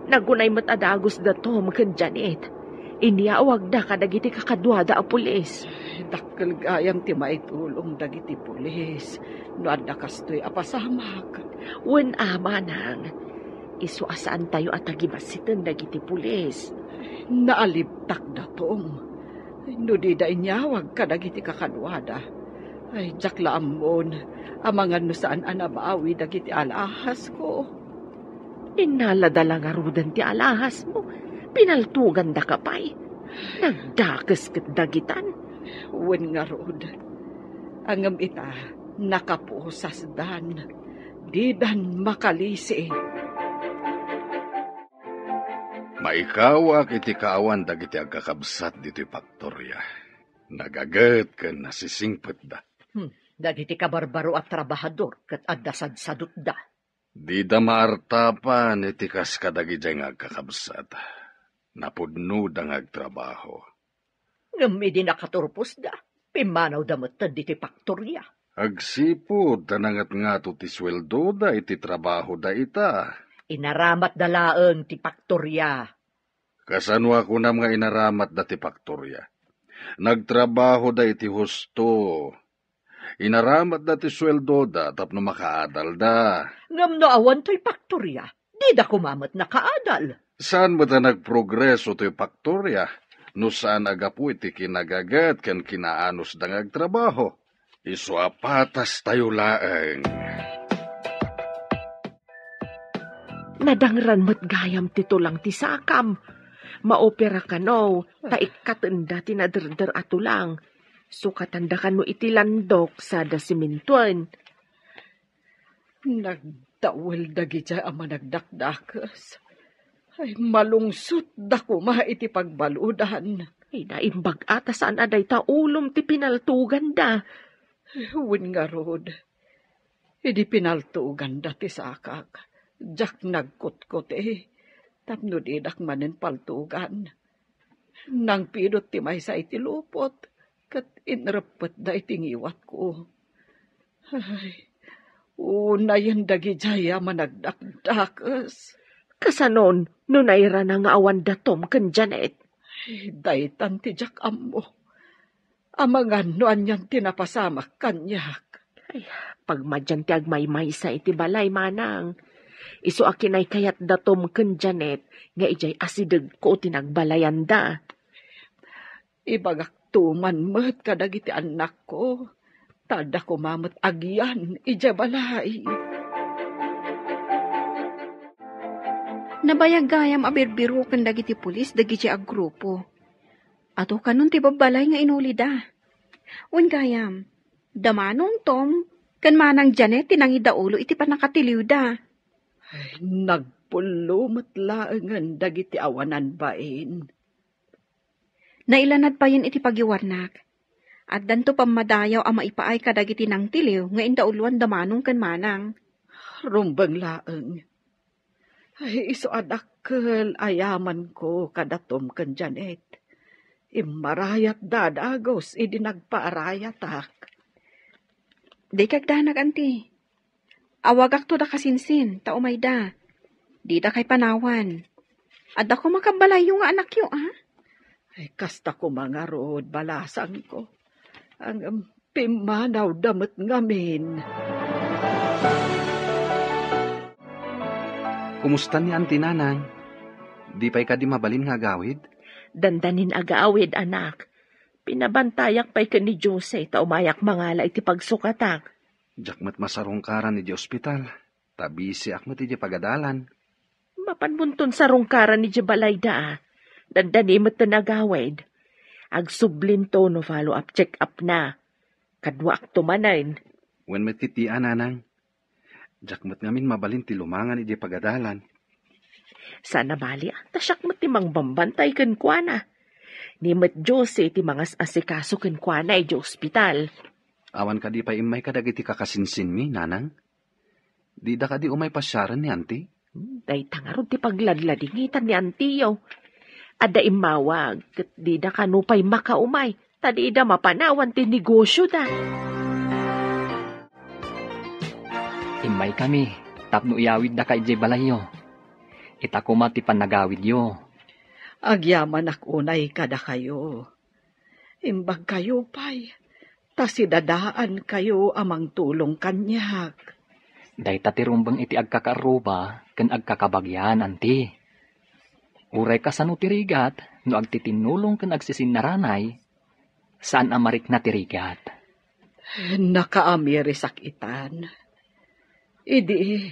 Nagunay met a dagus da Tom ken Janet. Inyawagda kadagiti kakaduada a pulis. Dakkel gayam ti maitulong dagiti pulis no adda kastoy a pasamak. Wen a, manang, isu a saantayo a tagibassiten dagiti pulis. Naalibtak da Tom. No dida inyawag kadagiti kakaduada, ay, diak la ammon amangan no saan a nabawi dagiti alhasko. Innalada la ngaruden ti alhasmo? Pinaltugandaka pay? Nagdakes ket dagitan. Wen ngarud. Ngem ita, nakapusasdan. Didan makalisi. Maikawak iti kaawan dagiti agkakabsat ditoy paktoria. Nagaget ken nasisingpetda. Hmm, dagiti kabarbaro a trabahador ket adda sadsadutda. Dida maartapan iti kas kadagidiay nga agkakabsat. Napudnoda nga agtrabaho. Ngem idi nakaturposda, pimmanawda metten ditoy paktoria. Agsipud ta nangatngato ti sueldoda iti trabahoda ita. Inaramatda laeng ti paktoria. Kasano a kunam nga inaramatda ti paktoria? Nagtrabahoda iti husto. Inaramatda ti sueldoda tapno makaadalda. Ngem no awan toy paktoria, dida koma met nakaadal. Saan met a nagprogreso toy paktoria no saan a gapu iti kinagaget ken kinaanusda nga agtrabaho. Isu a patastayo laeng. Nadangran met gayam ti tulang ti sakam. Maopera kano, ta ikkatenda ti naderder a tulang. Sukatanda kano iti landok sada simintoen. Nagdawel dagidiay a managdakdakes. Ay, malungsotda koma iti pagbaludan. Ay, naimbag a ta saan a dayta ulom ti pinaltuganda. Wen ngarud, idi pinaltuganda ti sakak, diak nagkutkuti, tapno didak manen paltugan. Nangpidot ti maysa iti lupot, ket inreppetda iti ngiwatko. Ay, unayen dagidiay a managdakdakes. Kasanon no nairana nga awan da Tom ken Janet? Ay, daytan ti diak ammo. Amangan no anian ti napasamak kaniak. Ay, pagmadian ti agmaymaysa iti balay, manang. Isu a kinaykayat da Tom ken Janet nga idiay asidegko ti nagbalayanda. Ibagakto man met kadagiti annakko, ta adda koma met agyan idiay balay. Nabayag gayam a birbiroken dagiti pulis dagiti a grupo. Adu kanon ti babbalay nga inulida. Wen gayam, da Manong Tom ken Manang Janet ti nangidaulo iti pannakatiliwda. Ay, nagpullo met laengen dagiti awanan bain. Nailanad payen iti pagiwarnak. Addanto pammadayaw a maipaay kadagiti nangtiliw nga indauloan da Manong ken Manang. Rumbeng laeng. Ay, isu a dakkel a yamanko kada Tom ken Janet. Immarayatda a dagus idi nagpaarayatak. Dikay agdanag, anti. Awagakto da kasinsin, ta umayda. Didakay panawan. Adda koma kabbalayyo nga anakyo, a? Ay, kasta koma ngarud, balasangko. Ngem pimmanawda met ngamin. Kumusta ni Auntie, Nanang? Di pay kadi mabalin nga agawid? Dandanin agawid, anak. Pinabantayak pay ken ni Jose ta umayak mangala iti pagsukatak. Diak met masarungkaran idiay ospital, ta bisiak met idiay pagadalan. Mapanmonton sarungkaran idiay balayda, a. Dandani met ti nagawid. Agsublinto no follow-up check-up na. Kaduaakto manen. Wen met iti a, Nanang. Diak met ngamin mabalin ti lumangan idiay pagadalan. Saan a bali, a. Ta siak met ti mangbambantay kenkuana. Ni met Jose ti mangas-asikaso kenkuana idiay ospital. Awan kadi pay immay kadagiti kakasinsinmi, Nanang? Dida kadi umay pasiaren ni Auntie? Dayta ngarud ti pagladladingitan ni Auntie-yo. Adda immawag, ket dida kano pay makaumay, ta dida mapanawan ti negosioda. Immaykami tapno iyawiddaka idiay balayyo. Ita koma ti pannagawidyo. Agyamanak unay kadakayo. Imbagkayo pay, ta sidadaankayo a mangtulong kaniak. Dayta ti rumbeng iti agkakaarruba ken agkakabagian, Auntie. Uray kasano ti rigat, no agtitinnulong ken agsisinnaraanay, saan a marikna ti rigat. Nakaamirisak itan. Idi,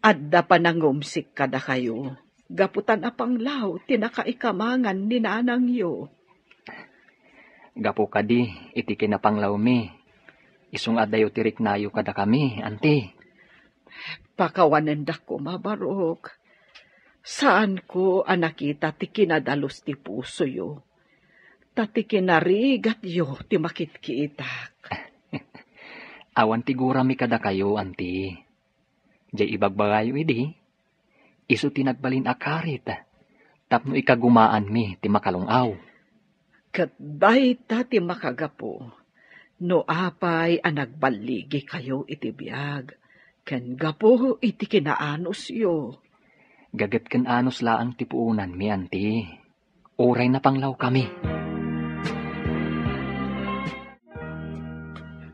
adda panangumsik kadakayo, gapu ta napanglaw ti nakaikamangan ni nanangyo. Gapu kadi iti kinapanglawmi, isu nga addayo ti riknayo kadakami, Auntie. Pakawanendak koma, Barok. Saanko a nakita ti kinadalus ti pusoyo, ta ti kinarigatyo ti makitkitak. Awan ti gurami kadakayo, Auntie. Jay ibagbagayo idi, isu ti nagbalin a karit tapno ikagumaanmi ti makalung-aw. Ket dayta ti makagapu no apay a nagballigikayo iti biag ken gapu iti kinaanusyo. Gaget ken anus laeng ti puonanmi, Auntie. Uray napanglawkami.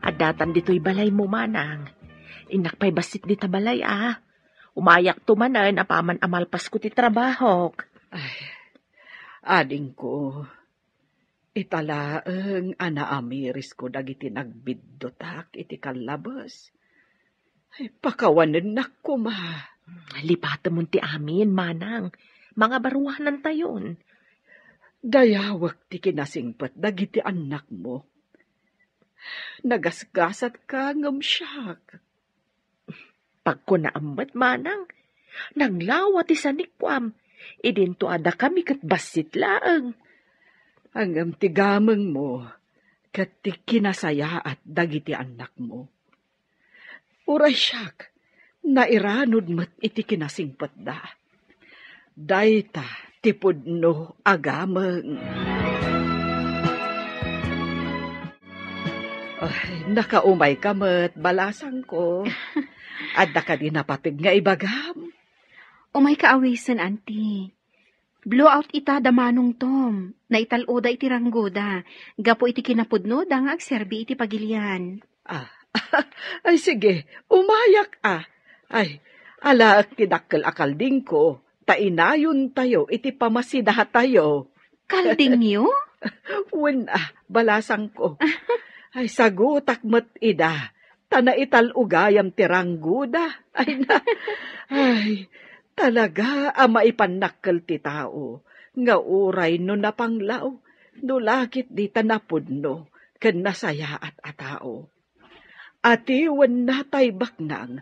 Addatan ditoy balaymo, Manang. Innak pay bassit dita balay, a. Umayakto manen apaman a malpasko ti trabahok. Ay, adingko, ita laeng a naamirisko dagiti nagbiddutak iti kallabes. Ay, pakawanennak koma. Lipatemon ti amin, Manang. Mangabaruanantayon. Dayawek ti kinasingpet dagiti annakmo. Nagasgasatka ngem siak. Pagkunaam met, Manang, naglawa ti sanikuam. Idinto a dakami ket bassit laeng. Ngem ti gamengmo ket ti kinasayaat dagiti annakmo. Uray siak, nairanod met iti kinasingpetda. Dayta ti pudno a gameng. Ay, nakaumayka met, balasangko. Adda kadi napateg nga ibagam? Umayka awisen, Auntie. Blowout ita da Manong Tom. Naital-oda iti ranggoda. Gapu iti kinapudnoda nga agserbi iti pagilian. Ah, ay, sige, umayak, a. Ay, alaek ti dakkel a kaldingko, ta inayontayo iti pamasidatayo. Kaldingyo? Wen, ah, balasangko. Ay, sagutak met ida, ta naital-ugayam ti ranggoda. Ay, na, ay, talaga a maipannakkel ti tao, nga uray no napanglaw, no lakit dita napudno, ken nasayaat a tao. Atiwenna tay baknang,